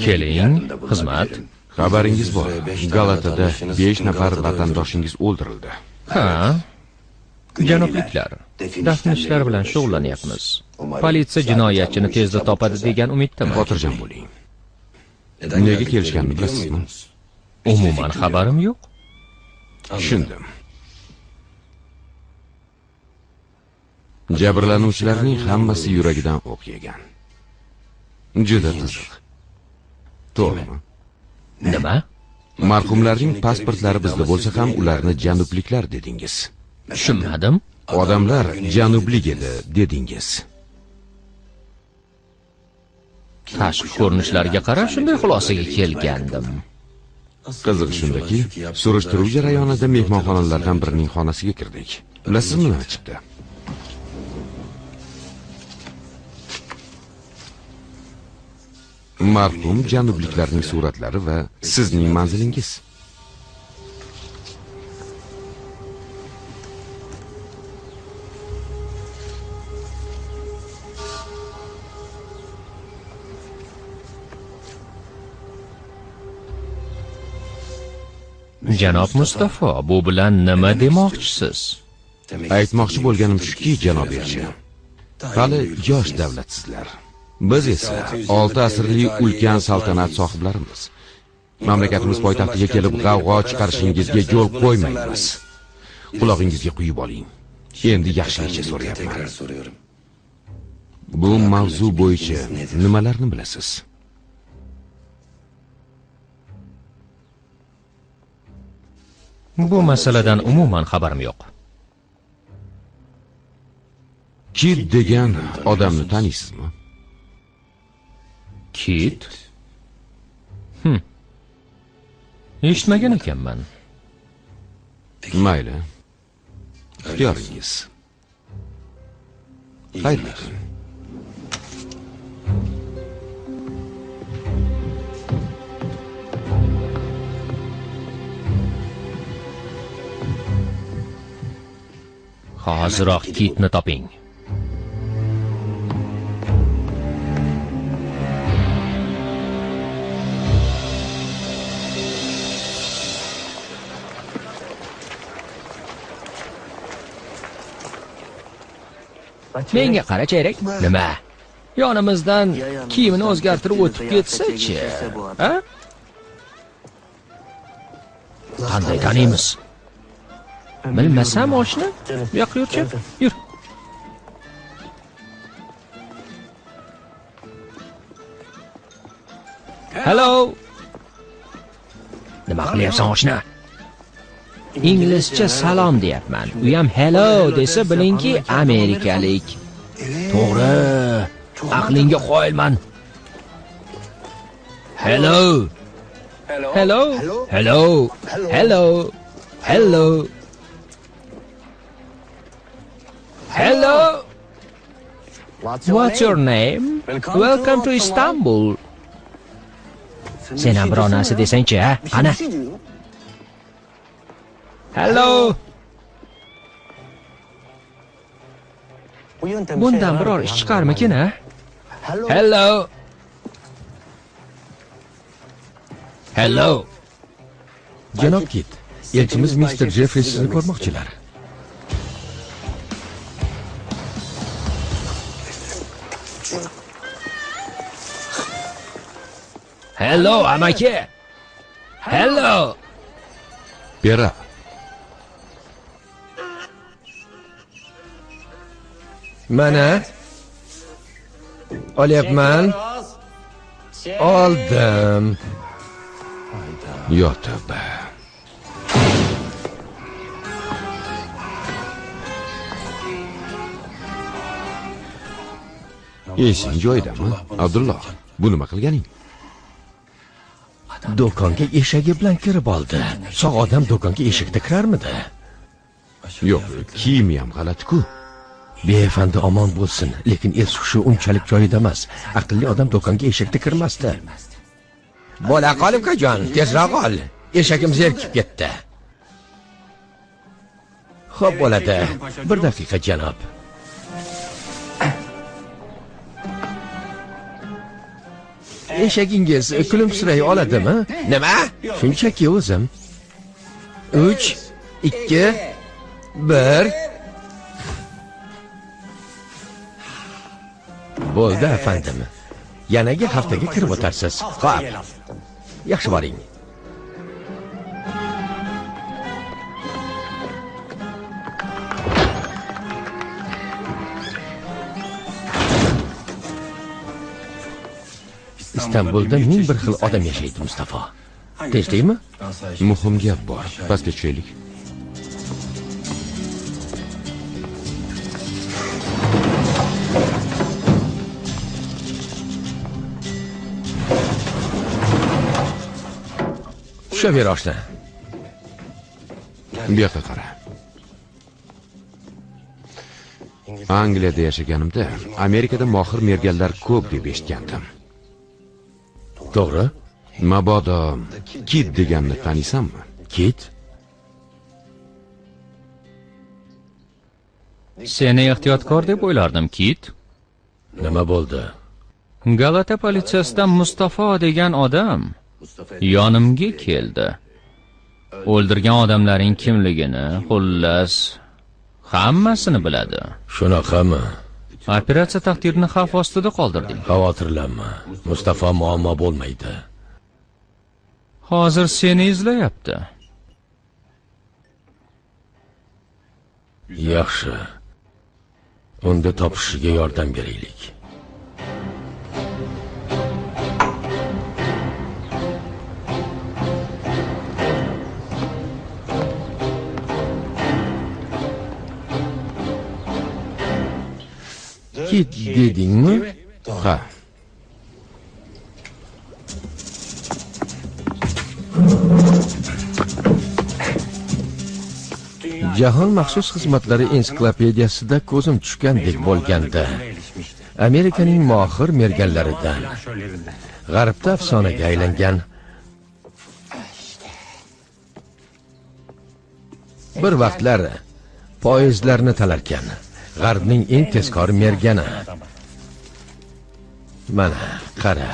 Keling, xizmat. Xabaringiz bor. Galatada 5 nafar vatandoshingiz o'ldirildi. Ha. Janobliklar, dafn ishlari bilan shug'ullanyapmiz. Politsiya jinoyatchini tezda topadi degan umiddaman. Xotirjam bo'ling. Nega kelishganini bilasizmi? Umuman xabarim yo'q. Tushundim. Jabrlanuvchilarning hammasi yuragidan o'q yegan. Juda qiziq. To'g'rimi? Nima? Marhumlarning pasportlari bizda bo'lsa ham ularni janubliklar dedingiz. Tushunmadim. Odamlar janublik edi dedingiz. Tashqi ko'rinishlariga qarab shunday xulosaga kelgandim. Qiziq shundaki, surishtiruv jarayonida mehmonxonalardan birining xonasiga kirdik. Bilasizmi nima chiqdi? Marhum janubliklarning suratlari va sizning manzilingiz. Janob Mustafa, bu bilan nima demoqchisiz? Aytmoqchi bo'lganim shuki, janob elchi, hali yosh davlatsizlar. Biz esa 6 asrli ulkan saltanat sohiblarimiz. Mamlakatimiz poytaxtiga kelib g'avg'o chiqarishingizga yo'l qo'ymaymiz. Qulog'ingizga quyib oling. Endi yaxshilikcha so'rayapman. Bu mavzu bo'yicha nimalarni bilasiz? Bu masaladan umuman xabarim yo'q. Kit degan odamni taniysizmi? Kit? Eshitmagan ekanman. Mayli. Ixtiyoringiz. Xayrli kun. Hoziroq kitni toping. Menga qara, chayrak. Nima? Yonimizdan kiyimini o'zgartirib o'tib ketsa-chi? Ha? Qanday taniymiz? Bilmasam oshni, bu yoqqa yurchi. Yur. Hello. Nima qilyapsan oshna? Inglizcha salom deyapman. U ham hello desa bilingki amerikalik. To'g'ri. Aqlingga qoyilman. Hello. Hello. Hello. Hello. Hello. Hello. What's your name? Welcome to Istanbul. Sen ham biror narsa desang-chi, ha? Qani? Hello. Bundan biror ish chiqarmikin, a? Hello. Hello. Janob Kit, elchimiz Mr. Jeffrey sizni ko'rmoqchilar. Hello, amaki. Hello. Pera. Mana olyapman. Oldim. Yo tavba. Esing joyidami, Abdulloh? Bu nima qilganing? Do'konga eshagi bilan kirib oldi. Sog' odam do'konga eshakda kirarmidi? Yo'q, kiyimi ham g'alati-ku. Beyefendi omon bo'lsin, lekin es hushi unchalik joyida emas. Aqlli odam do'konga eshakda kirmasdi. Bo'la qol ukajon, tezroq ol. Eshagim zerikib ketdi. Xo'p bo'ladi. Bir daqiqa janob. Eshagingiz kulimsiray oladimi? Nima? Shunchaki o'zim. 3 2 1. Bo'ldi afandim. Yanagi haftaga kirib o'tarsiz. Xo'p. Yaxshi boring. İstanbulda 1001 xil odam yashaydi, Mustafa. Tinchlikmi? Muhim gap bor. Pastga tushaylik. Tushaver oshna. Bu yoqqa qara. Angliyada yashaganimda Amerikada mohir merganlar ko'p deb eshitgandim. To'g'ri. Mabodo Kit deganni taniysanmi? Kit? Seni ehtiyotkor deb o'ylardim, Kit. Nima bo'ldi? Galata politsiyasidan Mustafa degan odam yonimga keldi. O'ldirgan odamlaring kimligini, xullas, hammasini biladi. Shunaqami? Operatsiya taqdirini xavf ostida qoldirding. Xavotirlanma. Mustafa muammo bo'lmaydi. Hozir seni izlayapti. Yaxshi. Unda topishiga yordam beraylik. Kit dedingmi? Ha. Jahon maxsus xizmatlari ensiklopediyasida ko'zim tushgandek bo'lganda, Amerikaning mohir merganlaridan, g'arbda afsonaga aylangan bir vaqtlar poyezdlarni talarkan g'arbning eng tezkor mergani. Mana, qara,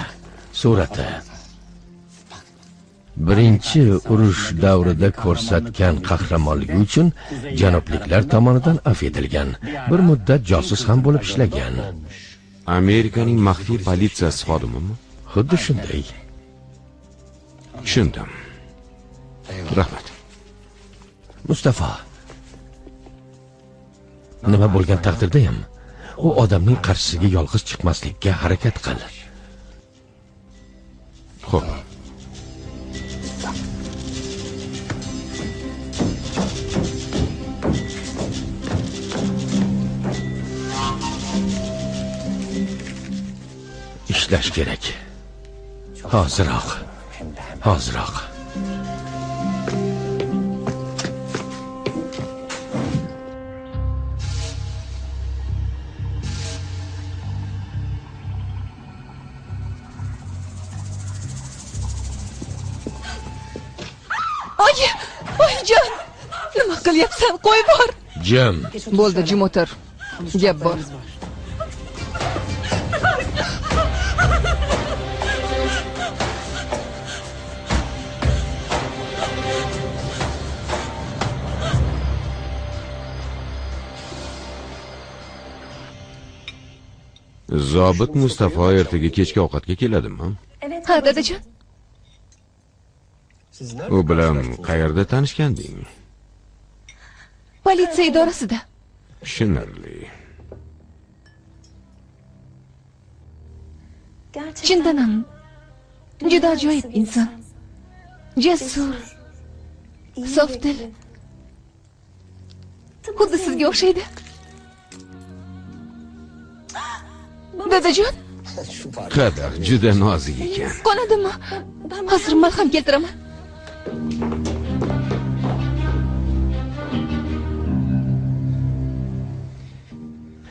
surati. Birinchi urush davrida ko'rsatgan qahramonligi uchun janubliklar tomonidan afv etilgan. Bir muddat josus ham bo'lib ishlagan. Amerikaning maxfiy politsiyasi xodimimi? Xuddi shunday. Tushundim. Rahmat. Mustafa, nima bo'lgan taqdirda ham u odamning qarshisiga yolg'iz chiqmaslikka harakat qil. Xo'p. Ishlash kerak. Hoziroq. Hoziroq. Oy, oyjon, nima qilyapsan? Qo'y bor. Jim. Bo'ldi, jim o'tir. Gap bor. Zobit Mustafo ertaga kechki ovqatga keladimi? Ha, dadajon. U bilan qayerda tanishganding? Politsiya idorasida. Tushunarli. Chindan ham juda ajoyib inson. Jasur, sofdil. Xuddi sizga o'xshaydi. Dadajon, Qadah juda nozik ekan. qonadimi? Hozir malham keltiraman.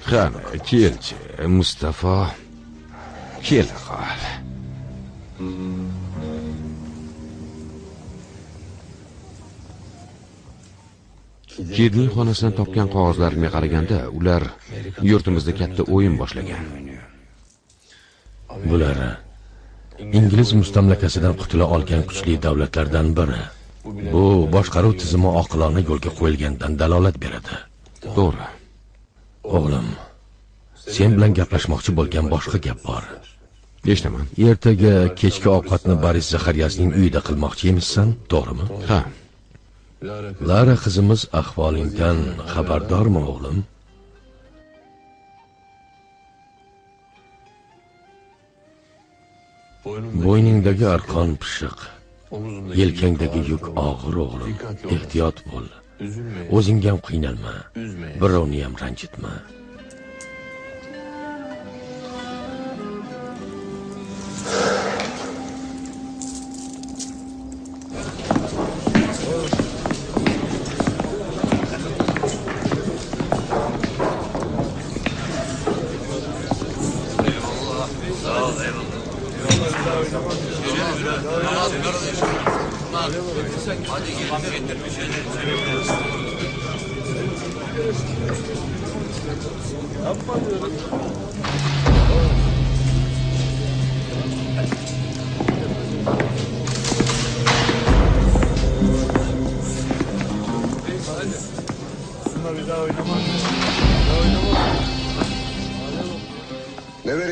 Qani, kelchi, Mustafo. Kela qol. Kidning xonasidan topgan qog'ozlarimga qaraganda, ular yurtimizda katta o'yin boshlagan. Bular ingliz mustamlakasidan qutula olgan kuchli davlatlardan biri. Bu boshqaruv tizimi oqilona yo'lga qo'yilgandan dalolat beradi. To'g'ri. O'g'lim, sen bilan gaplashmoqchi bo'lgan boshqa gap bor. Eshitaman. Ertaga kechki ovqatni Boris Zaxaryasning uyida qilmoqchi emassan, to'g'rimi? Ha. Lara qizimiz ahvolingdan xabardormi, o'g'lim? Bo'yningdagi arqon pishiq, yelkangdagi yuk og'ir, o'g'lim. Ehtiyot bo'l. O'zingga ham qiynalma, birovni ham ranjitma.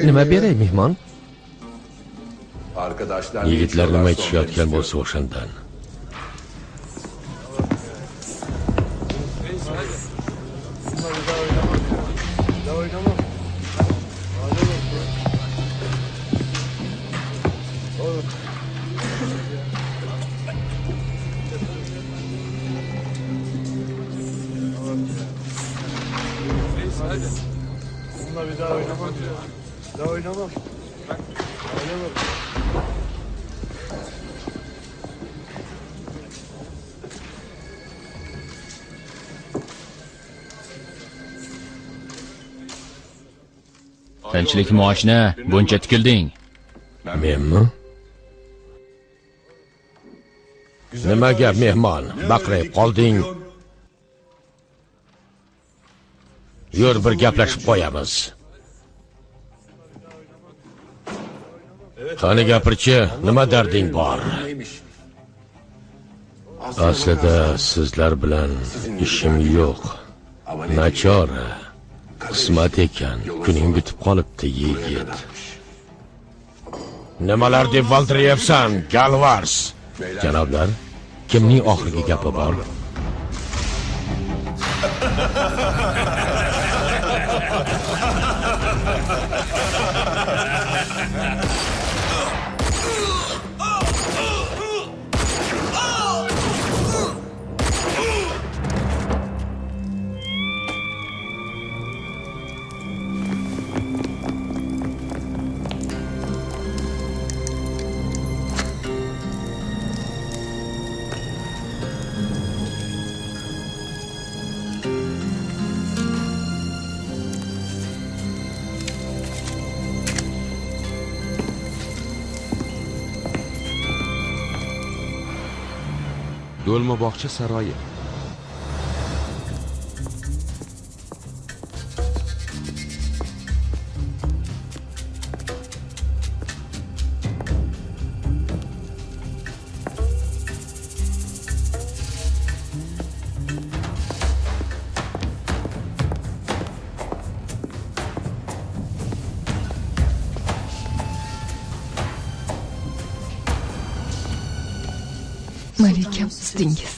Nima beray mehmon? Yigitlar nima ichishayotgan bo'lsa o'shandan. Tinchlikmi oshna, buncha tikilding? Menmi? Nima gap mehmon? Baqirib qolding. Yur bir gaplashib qo'yamiz. Qani gapirchi, nima darding bor? Aslida sizlar bilan ishim yo'q. Nachora. Qismat ekan, kuning bitib qolibdi, yigit. Nimalar deb valdirayapsan, Galvars? Janoblar, kimning oxirgi gapi bor? Do'lma bog'cha saroyi. Malikam ustingiz.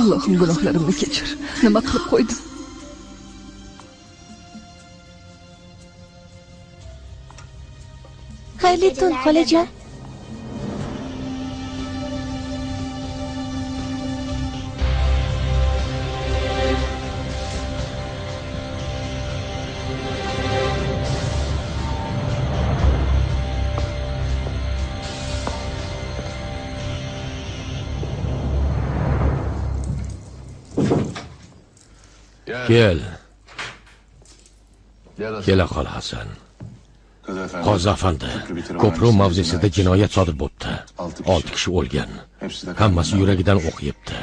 Allohim gunohlarimni kechir. Nima qilib qo'ydim? Xayrli tun, xolajon. Kel. Kela qol Hasan. Qozi afandi, ko'prik mavzesida jinoyat sodir bo'libdi. 6 kishi o'lgan. Hammasi yuragidan o'q yebdi.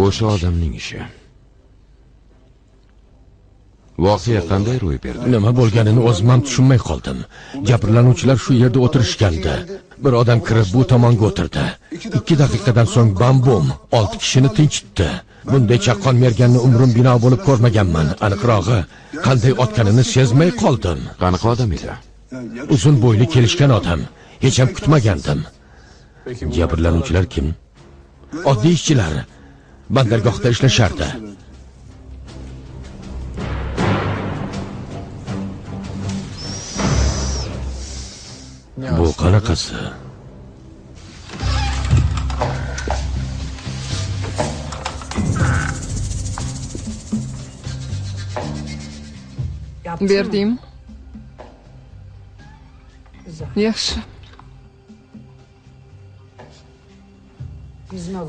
O'sha odamning ishi. Voqea qanday ro'y berdi? Nima bo'lganini o'zim ham tushunmay qoldim. Jabrlanuvchilar shu yerda o'tirishgandi. Bir odam kirib bu tomonga o'tirdi. 2 daqiqadan so'ng bam-bum 6 kishini tinchitdi. Bunday chaqqon merganni umrim bino bo'lib ko'rmaganman. Aniqrog'i, qanday otganini sezmay qoldim. Qanaqa odam edi? Uzun bo'yli kelishgan odam. Hech ham kutmagandim. Jabrlanuvchilar kim? Oddiy ishchilar. Bandargohda ishlashardi. Bu qanaqasi? Berdim. Yaxshi.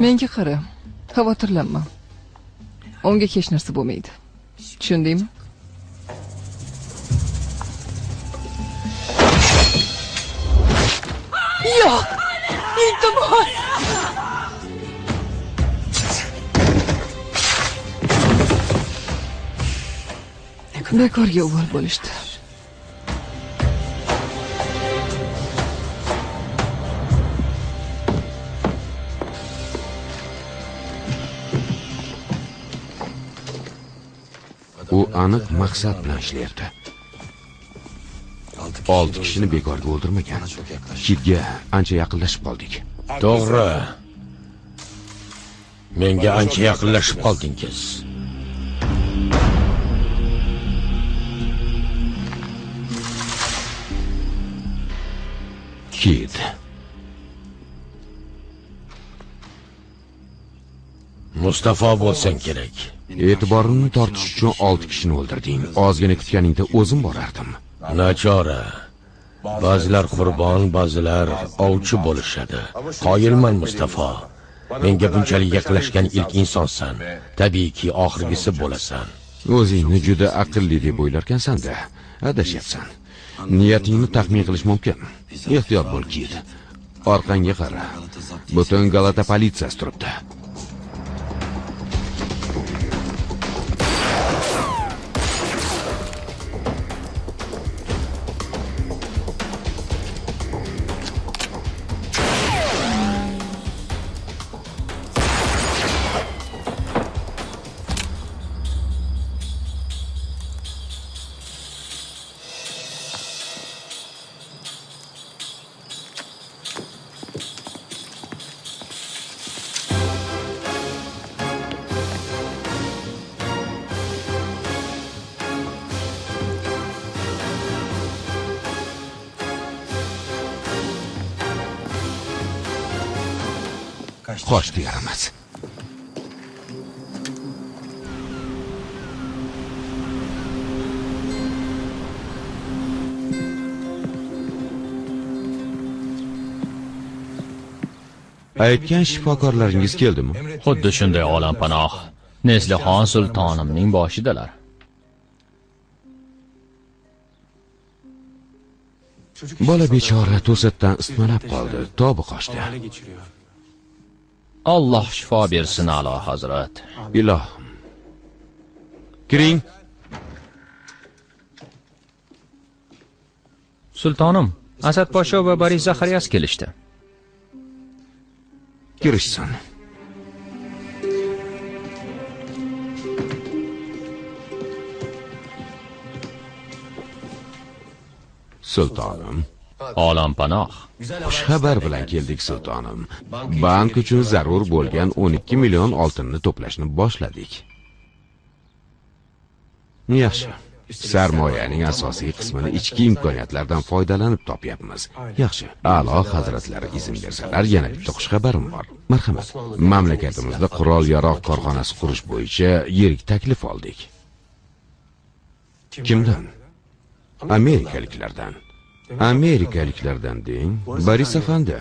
Menga qara, xavotirlanma. Unga hech narsa bo'lmaydi. Tushundingmi? Yo'q! Iltimos! Bekorga uvol bo'lishdi. U aniq maqsad bilan ishlayapti. 6 kishini bekorga o'ldirmagan. Kitga ancha yaqinlashib qoldik. To'g'ri. Menga ancha yaqinlashib qoldingiz. Kit. Mustafa bo'lsang kerak. E'tiborini tortish uchun 6 kishini o'ldirding. Ozgina kutganingda o'zim borardim. Nachora. Ba'zilar qurbon, ba'zilar ovchi bo'lishadi. Qoyilman Mustafa. Menga bunchalik yaqinlashgan ilk insonsan. Tabiiyki oxirgisi bo'lasan. O'zingni juda aqlli deb o'ylarkansan-da, adashyapsan. Niyatingni taxmin qilish mumkin. Ehtiyot bo'l, Kit. Orqangga qara. Butun Galata politsiyasi turibdi. Qochdi yaramas. Aytgan shifokorlaringiz keldimi? Xuddi shunday olam panoh. Neslixon sultonimning boshidalar. Bola bechora to'satdan isitmalab qoldi, tobi qochdi. Alloh shifo bersin, A'lo hazrat. Ilohim. Kiring. Sultonim, Asad Pasho va Boris Zaxarias kelishdi. Kirishsin. Sultonim, Olam panoh. Xushxabar bilan keldik sultonim. Bank uchun zarur bo'lgan 12 million oltinni to'plashni boshladik. Yaxshi. Sarmoyaning asosiy qismini ichki imkoniyatlardan foydalanib topyapmiz. Yaxshi. A'lo hazratlari izn bersalar, yana bitta xushxabarim bor. Marhamat. Mamlakatimizda qurol-yarog' korxonasi qurish bo'yicha yirik taklif oldik. Kimdan? Amerikaliklardan. Amerikaliklardan deng, Boris afandi.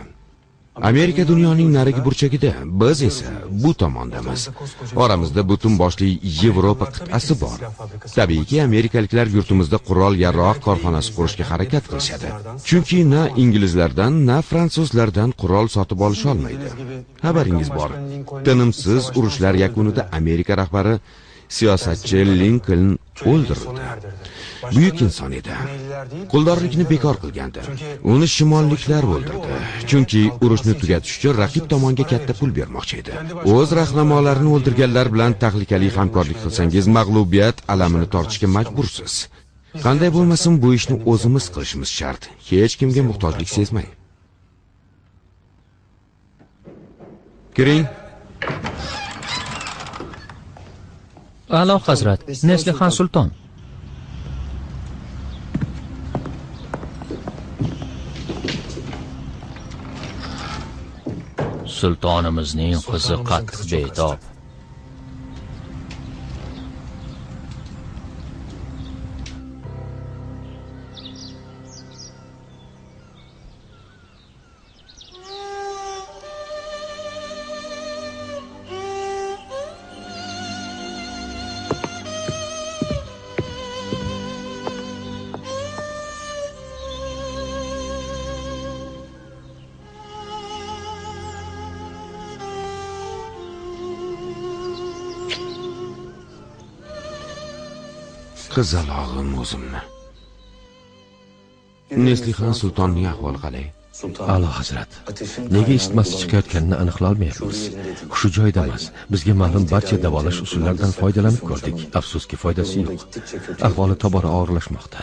Amerika dunyoning narigi burchagida, biz esa bu tomondamiz. Oramizda butun boshli Yevropa qit'asi bor. Tabiiyki, amerikaliklar yurtimizda qurol-yarog' korxonasi qurishga harakat qilishadi. Chunki na inglizlardan, na fransuzlardan qurol sotib olish olmaydi. Xabaringiz bor. Tinimsiz urushlar yakunida Amerika rahbari siyosatchi Linkoln o'ldirildi. Buyuk inson edi. Quldorlikni bekor qilgandi. Uni shimolliklar o'ldirdi. Chunki urushni tugatish uchun raqib tomonga katta pul bermoqchi edi. O'z rahnamolarini o'ldirganlar bilan tahlikali hamkorlik qilsangiz, mag'lubiyat alamini tortishga majbursiz. Qanday bo'lmasin, bu ishni o'zimiz qilishimiz shart. Hech kimga muhtojlik sezmang. Kiring. A'lo hazrat, Neslihan Sulton. Sultonimizning qizi qattiq betob. Qizalog'im o'zimni. Neslihan Sultonning ahvoli qalay? A'lo hazrat, nega isitmasi chiqayotganini aniqlay olmayapmiz. Hushi joyida emas. Bizga ma'lum barcha davolash usullaridan foydalanib ko'rdik. Afsuski, foydasi yo'q. Ahvoli tobora og'irlashmoqda.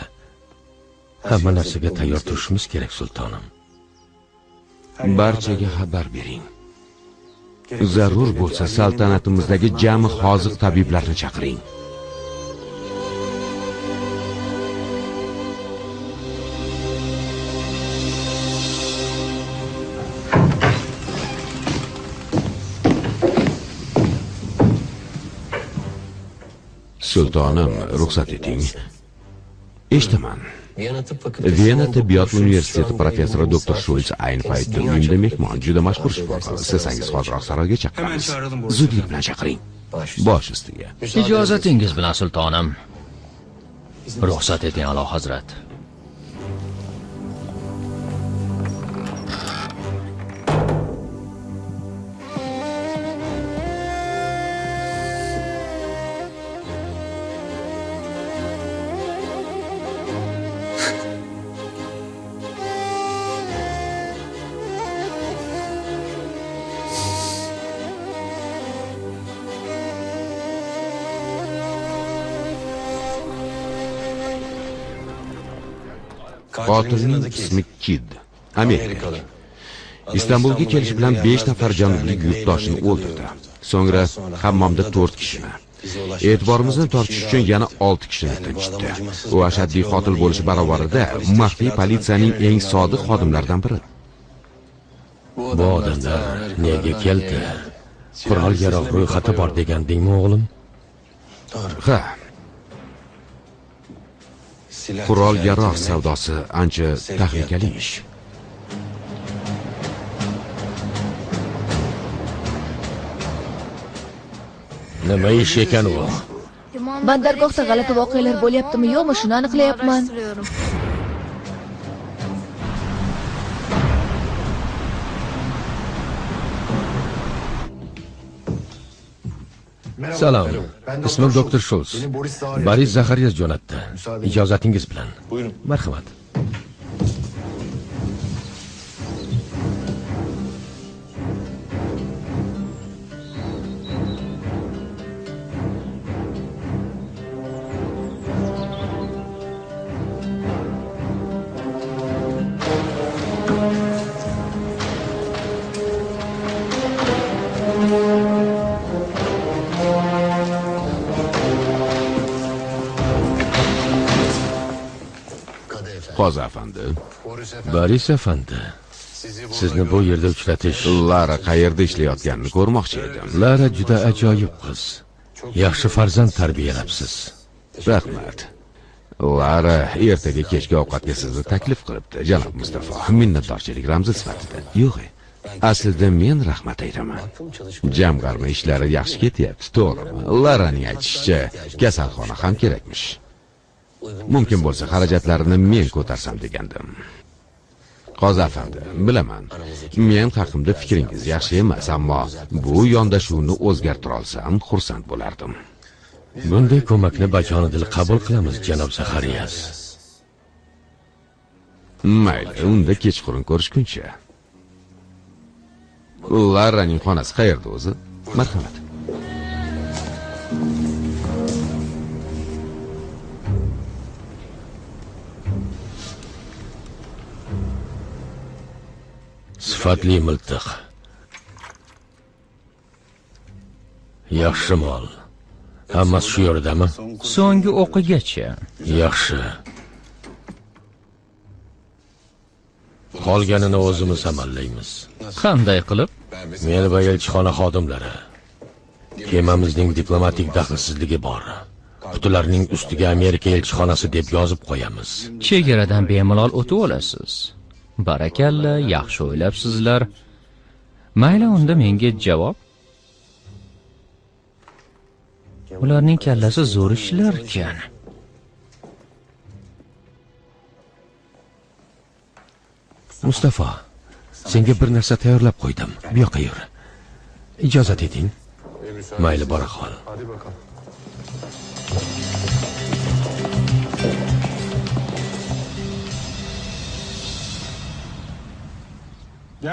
Hamma narsaga tayyor turishimiz kerak, sultonim. Barchaga xabar bering. Zarur bo'lsa saltanatimizdagi jami hoziq tabiblarni chaqiring. Sultonim, ruxsat eting. Eshitaman. Vena tibbiyot universiteti professori doktor Shulz ayni paytda uyimda mehmon, juda mashhur shifokor. Istasangiz hoziroq saroyga chaqiramiz. Zudlik bilan chaqiring. Bosh ustiga. Ijozatingiz bilan sultonim. Ruxsat eting, A'lo hazrat. Qotilning ismi Kid, amerikalik. Istanbulga kelish bilan 5 nafar janublik yurtdoshini o'ldirdi. So'ngra hammomda 4 kishini. E'tiborimizni tortish uchun yana 6 kishini tinchitdi. U ashaddiy qotil bo'lishi barobarida maxfiy politsiyaning eng sodiq xodimlaridan biri. Bu odamlar nega keldi? Qurol-yarog' ro'yxati bor degandingmi, o'g'lim? Ha. Qurol-yarog' savdosi ancha tahlikali ish. Nima ish ekan u? Bandargohda g'alati voqealar bo'lyaptimi, yo'qmi, shuni aniqlayapman. Salom. Ismim doktor Shulz. Boris Zaxarias jo'natdi. Ijozatingiz bilan. Marhamat. Qozi afandi. Boris afandi, sizni bu yerda uchratish... Lara qayerda ishlayotganini ko'rmoqchi edim. Lara juda ajoyib qiz. Yaxshi farzand tarbiyalabsiz. Rahmat. Lara ertaga kechki ovqatga sizni taklif qilibdi, janob Mustafo. Minnatdorchilik ramzi sifatida. Yo'q, aslida men rahmat aytaman. Jamg'arma ishlari yaxshi ketyapti, to'g'rimi? Laraning aytishicha, kasalxona ham kerakmish. Mumkin bo'lsa xarajatlarini men ko'tarsam degandim. Qozi afandi, bilaman, men haqimda fikringiz yaxshi emas, ammo bu yondashuvni o'zgartira olsam xursand bo'lardim. Bunday ko'makni bajonidil qabul qilamiz, janob Zaxariyas. Mayli, unda kechqurun ko'rishguncha. Laraning xonasi qayerda o'zi? Marhamat. Sifatli miltiq. Yaxshi mol. Hammasi shu yerdami? So'nggi o'qigacha. Yaxshi. Qolganini o'zimiz amallaymiz. Qanday qilib? Men va elchixona xodimlari. Kemamizning diplomatik daxlsizligi bor. Qutilarning ustiga Amerika elchixonasi deb yozib qo'yamiz. Chegaradan bemalol o'tib olasiz. Barakalla, yaxshi o'ylabsizlar. Mayli, unda menga javob. Ularning kallasi zo'r ishlarkan. Mustafa, senga bir narsa tayyorlab qo'ydim. Bu yoqqa yur. Ijozat eting. Mayli, bora qol.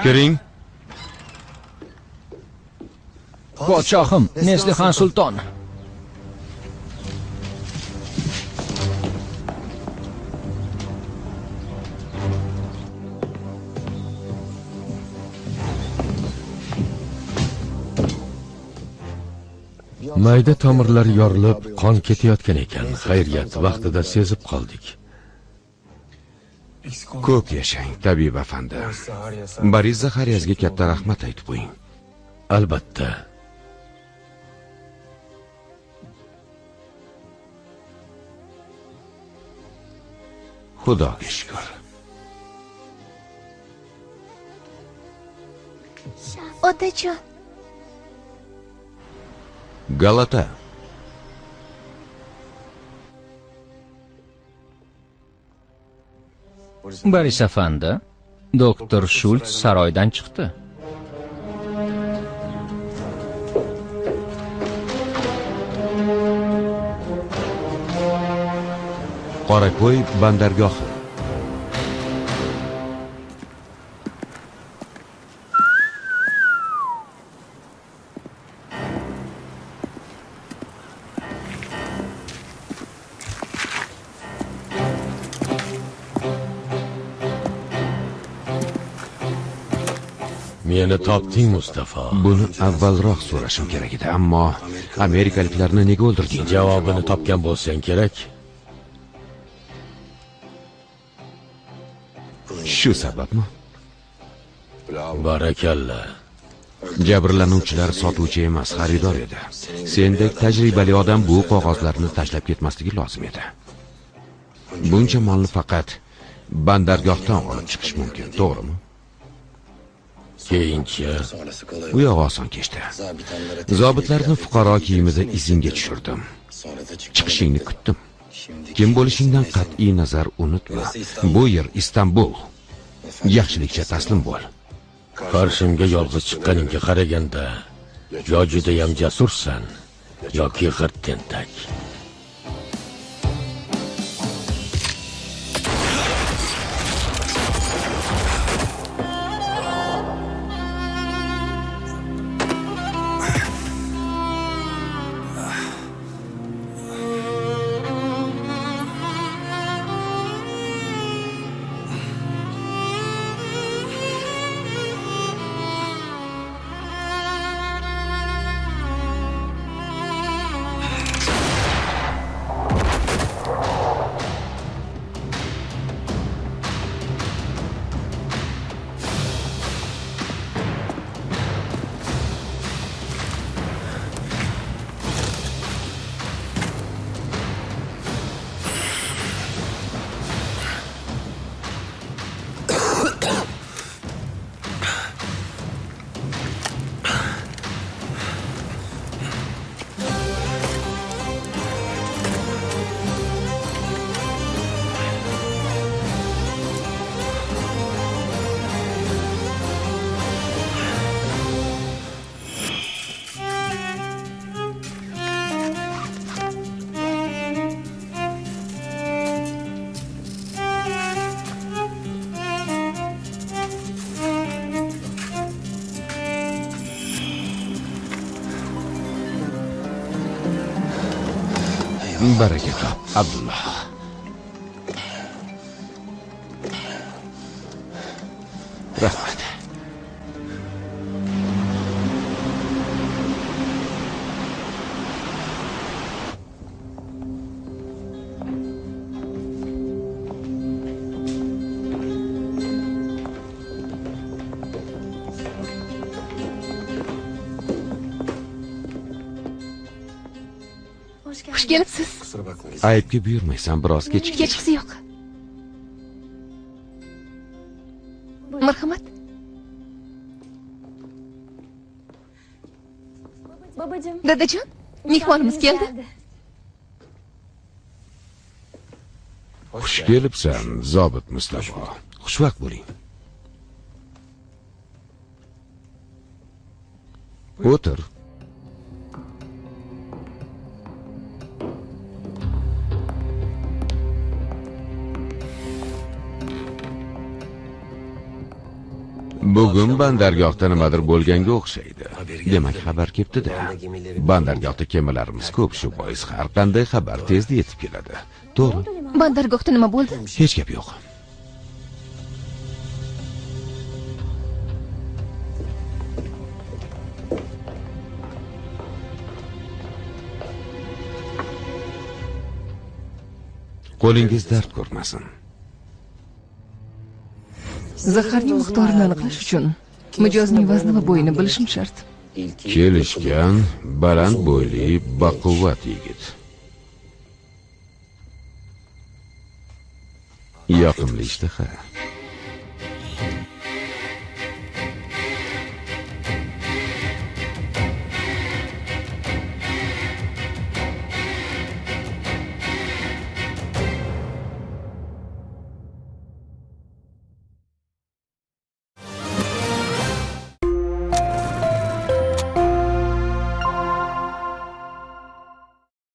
Kiring. Podshohim, Neslihan Sulton. Mayda tomirlar yorilib, qon ketayotgan ekan. Xayriyat, vaqtida sezib qoldik. Ko'p yashang, tabib afandi. Boris Zaxariyasga katta rahmat aytib qo'ying. Albatta. Xudoga shukr. Otajon. Galata. Boris afandi, doktor Shultz saroydan chiqdi. Qorako'y bandargohi. Meni topding, Mustafa. Buni avvalroq so'rashim kerak edi, ammo amerikaliklarni nega o'ldirding? Javobini topgan bo'lsang kerak. Shu sababmi? Barakalla. Jabrlanuvchilar sotuvchi emas, xaridor edi. Sendek tajribali odam bu qog'ozlarni tashlab ketmasligi lozim edi. Buncha molni faqat bandargohdan olib chiqish mumkin, to'g'rimi? Keyinchi u yoq oson kechdi. Zobitlarni fuqaro kiyimida izingga tushirdim. Chiqishingni kutdim. Kim bo'lishingdan qat'iy nazar unutma. Bu yer Istanbul. Yaxshilikcha taslim bo'l. Qarshimga yolg'iz chiqqaningga qaraganda, yo judayam jasursan, yoki g'irt tentak. Baraka top, Abdulloh. Rahmat. Xush kelibsiz. Aybga buyurmaysan, biroz kechikdik. Kechikisi yo'q. Marhamat. Dadajon, mehmonimiz keldi. Xush kelibsan, zobit Mustafa. Xushvaqt bo'ling. O'tir. Bugun bandargohda nimadir bo'lganga o'xshaydi. Demak, xabar kelibdi-da. Bandargohda kemalarimiz ko'p, shu bois har qanday xabar tezda yetib keladi. To'g'ri. Bandargohda nima bo'ldi? Hech gap yo'q. Qo'lingiz dard ko'rmasin. Zaharning miqdorini aniqlash uchun mijozning vazni va bo'yini bilishim shart. Kelishgan, baland bo'yli, baquvvat yigit. Yoqimli ishtaha.